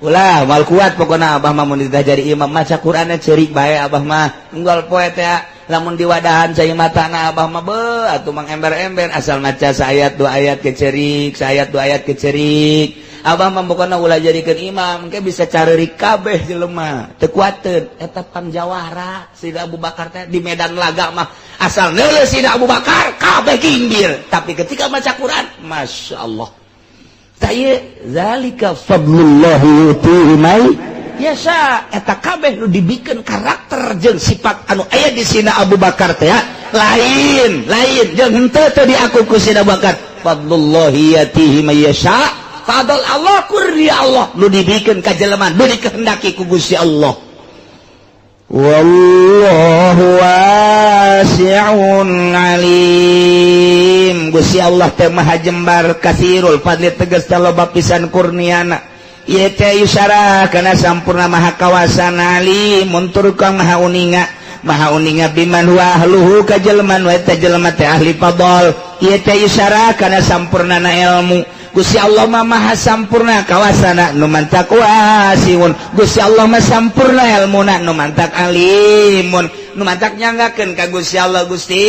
Ulah, mal kuat pokoknya abah mah mun jadi imam, maca Qurannya ceurik bae abah mah. Unggal poe teh lamun diwadahan cai matana abah mah be atuh mang ember-ember, asal maca saayat dua ayat ke ceurik, saayat dua ayat ke ceurik. Abah mah pokokna ulah jadikeun imam, engke bisa careurik kabeh jelema. Teu kuateun eta pangjawara Sida Abu Bakar teh di medan laga mah asal neuleuh Sida Abu Bakar kabeh ginggir. Tapi ketika maca Quran, Masya Allah. Tah, zalika fadlullah yu'tihi may yasha. Eta kabeh nu dibikeun karakter jeung sifat anu aya di sina Abu Bakar teh lain lain jeung henteu teu diaku ku Sina Abu Bakar. Fadlullahi yatihi may yasha. Fadl Allah, kurnia Allah nu dibikeun ka jelema nu dikehendaki ku Gusti Allah. Wallahu wasi'un alim. Gusti Allah teh maha jembar, kasirul fadli tegas loba pisan kurniana. Ieu teh yusara kana sampurna maha kawasan, alim muntur kang maha uninga, maha uninga biman huwa ahluhu ka jelema nu eta jelema teh ahli fadl. Ieu teh yusara kana sampurnana ilmu. Gusti Allah mah maha sampurna kawasana, nu mantak wasiun. Gusti Allah mah sampurna ilmuna, nu mantak alimun, nu mantak nyanggakeun ka Gusti Allah. Gusti,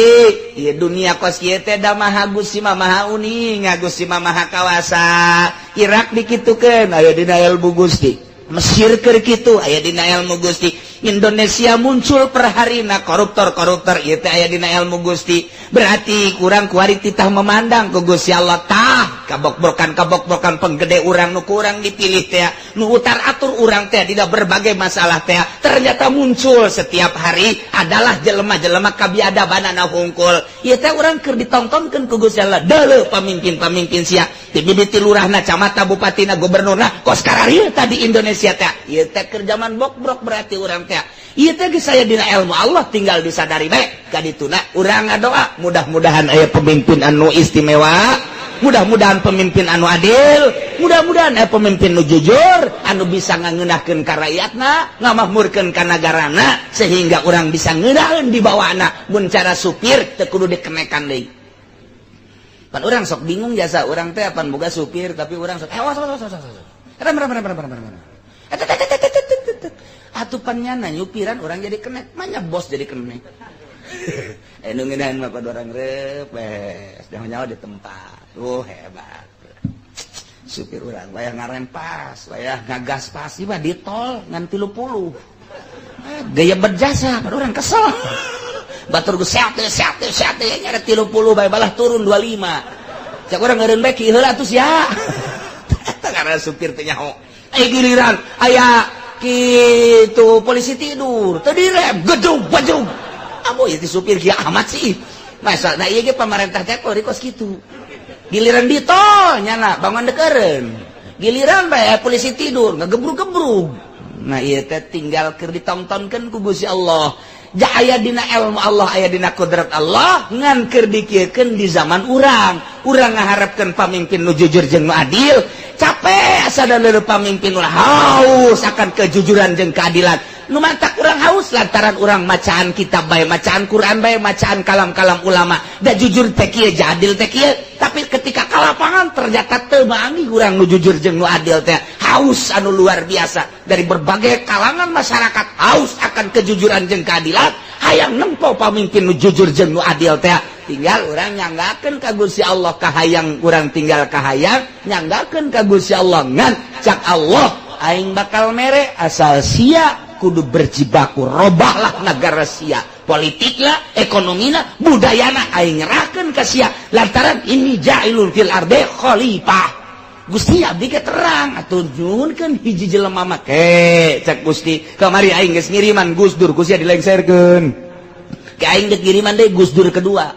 ieu dunia kos kieu teh da maha Gusti mah maha uninga, Gusti mah maha kawasa. Irak dikitukeun aya dina ilmu Gusti, Mesir keur kitu aya dina ilmu Gusti, Indonesia muncul perharina koruptor-koruptor ieu teh aya dina ilmu Gusti. Berarti kurang kuari titah memandang ku Gusti Allah. Tah, kabok-brokan kabok-brokan penggede urang nu kurang dipilih teh, nu utar atur urang teh tidak berbagai masalah teh, ternyata muncul setiap hari adalah jelema-jelema kabiadabanana hungkul. Ieu teh urang keur ditontonkeun ku Gusti Allah. Deuleu pamimpin-pamimpin sia ti mimiti lurahna, camata, bupatina, gubernurna, kos kararieu tadi Indonesia teh. Ieu teh keur zaman bokbrok, berarti urang teh ieu teh geus aya dina ilmu Allah, tinggal disadari bae. Kadituna urang ngadoa mudah-mudahan aya pemimpin anu istimewa, mudah-mudahan pemimpin anu adil, mudah-mudahan aya pemimpin nu jujur, anu bisa ngangeunahkeun ka rakyatna, ngamakmurkeun ka nagarana, sehingga urang bisa ngeunaheun di bawana. Mun cara supir teu kudu dikenekan deui. Pan urang sok bingung jasa urang teh, pan boga supir, tapi urang sok awas awas awas awas rem rem rem rem rem rem. Atuh pan nyana nyupiran urang jadi kenek, manya bos jadi kenek. Nu ngeunaheun mah pada orang repes, nyaho di tempat. Oh, hebat. Supir urang wayah ngarem pas, wayah ngagas pas, ieu mah di tol ngan 30. Gaya berjasa, pada urang kesel. Batur geus sehat sehat sehat nyara 30 bae balah turun 25. Cak urang ngeureun bae ki heula atuh sia. Eta karena supir teh nyaho. Eh, giliran aya gitu polisi tidur, tadi rem gedung bajung. Amu itu supir kieu amat sih. Masa nah ieu ge pamarentah teh kos kitu. Giliran di tol nyana bangun dekeureun. Giliran bae polisi tidur ngegebrug-gebrug. Nah, ieu teh tinggal keur ditontonkeun ku Gusti Allah. Ja aya dina ilmu Allah, aya dina kodrat Allah, ngan keur dikieukeun di zaman urang. Urang ngaharepkeun pamimpin nu jujur jeung nu adil, capek asa da pamimpin ulah haus akan kejujuran jeung keadilan. Nu mantak urang haus lantaran urang macaan kitab bae, macaan Quran bae, macaan kalam-kalam ulama. Da jujur teh kieu, adil teh kieu, tapi ketika ka lapangan ternyata teu maangi urang nu jujur jeung nu adil teh. Haus anu luar biasa dari berbagai kalangan masyarakat, haus akan kejujuran jeung keadilan, hayang nempo pamimpin nu jujur jeung nu adil teh. Tinggal urang nyanggakeun ka Gusti Allah kahayang urang, tinggal kahayang nyanggakeun ka Gusti Allah. Ngan cak Allah, aing bakal mere asal sia kudu berjibaku, robahlah negara sia, politiklah, ekonomina, budayana, aing nyerahkeun. ka sia lantaran inni ja'ilun fil ardi khalifah. Gusti abdi ge terang atuh nyuhunkeun hiji jelema mah ke cek Gusti kamari aing geus ngiriman Gus Dur, ku sia dilengserkeun. Ke aing geus ngiriman deui Gus Dur kedua.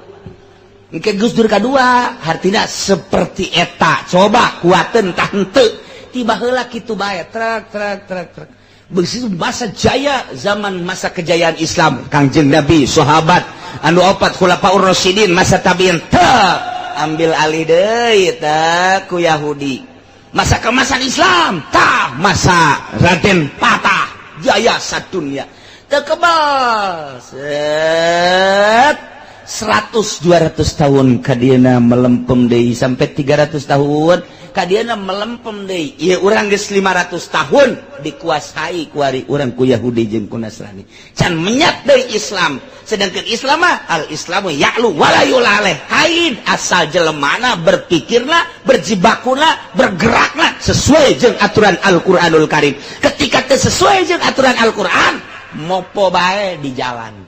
Engke Gus Dur kedua hartina seperti eta, coba kuateun tah henteu. Tiba heula kitu bae trek trek trek trek. Begitu masa jaya, zaman masa kejayaan Islam, Kangjeng Nabi, sahabat anu opat khulafaur rasyidin, masa tabiin teu ambil alih deui teh ku Yahudi. Masa kemasan Islam tah masa Raden Patah jaya sadunya teu kebal set 100 200 tahun kadieuna melempem deui sampai 300 tahun kadiana melempem deui. Ieu urang geus 500 tahun dikuasai kuari urang ku Yahudi jeung ku Nasrani, can menyat deui Islam. Sedangkan Islam mah al Islamu ya'lu wala yu'la alaih, haid asal jelemana berpikirna, berjibakuna, bergerakna sesuai jeung aturan Al-Qur'anul Karim. Ketika teu sesuai jeung aturan Al-Qur'an, mopo bae di jalan.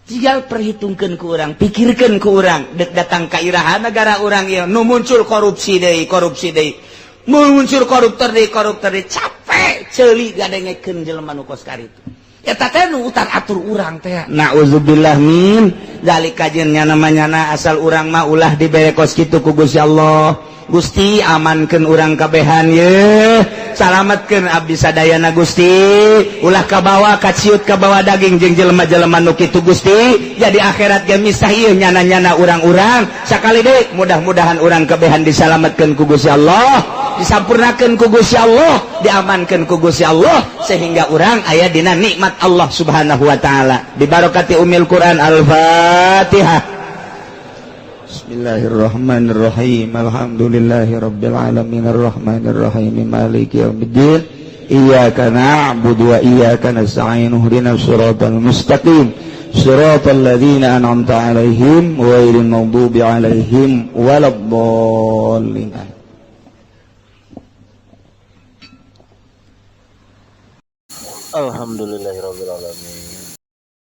Tinggal perhitungkan ke orang, pikirkan ke orang, dek datang ke iraha negara orang ya nu muncul korupsi deui, korupsi deui, muncul koruptor deui, koruptor deui, capek ceuli gadengekeun jelema nu kos karitu. Eta teh nu utar atur urang teh. Nauzubillah min dzalika, jeung nyana manyana asal urang mah ulah dibere kos kitu ku Gusti Allah. Gusti, amankeun urang kabehan ye, salametkeun abdi sadayana Gusti, ulah kabawa kaciut, kabawa daging jeung jelema-jelema nu kitu Gusti. Jadi akhirat ge misah ieu nyana-nyana urang-urang. Sakali deui, mudah-mudahan urang kabehan disalametkeun ku Gusti Allah, disampurnakeun ku Gusti Allah, diamankeun ku Gusti Allah, sehingga urang aya dina nikmat Allah Subhanahu wa taala. Bibarakati umil Quran, Al-Fatihah. Bismillahirrahmanirrahim. Alhamdulillahi rabbil alamin arrahmanirrahim maliki yaumiddin. Iyyaka na'budu wa iyyaka nasta'in ihdinas siratal mustaqim. Siratal ladzina an'amta 'alaihim ghairil maghdubi 'alaihim waladdallin. Alhamdulillahirabbil alamin.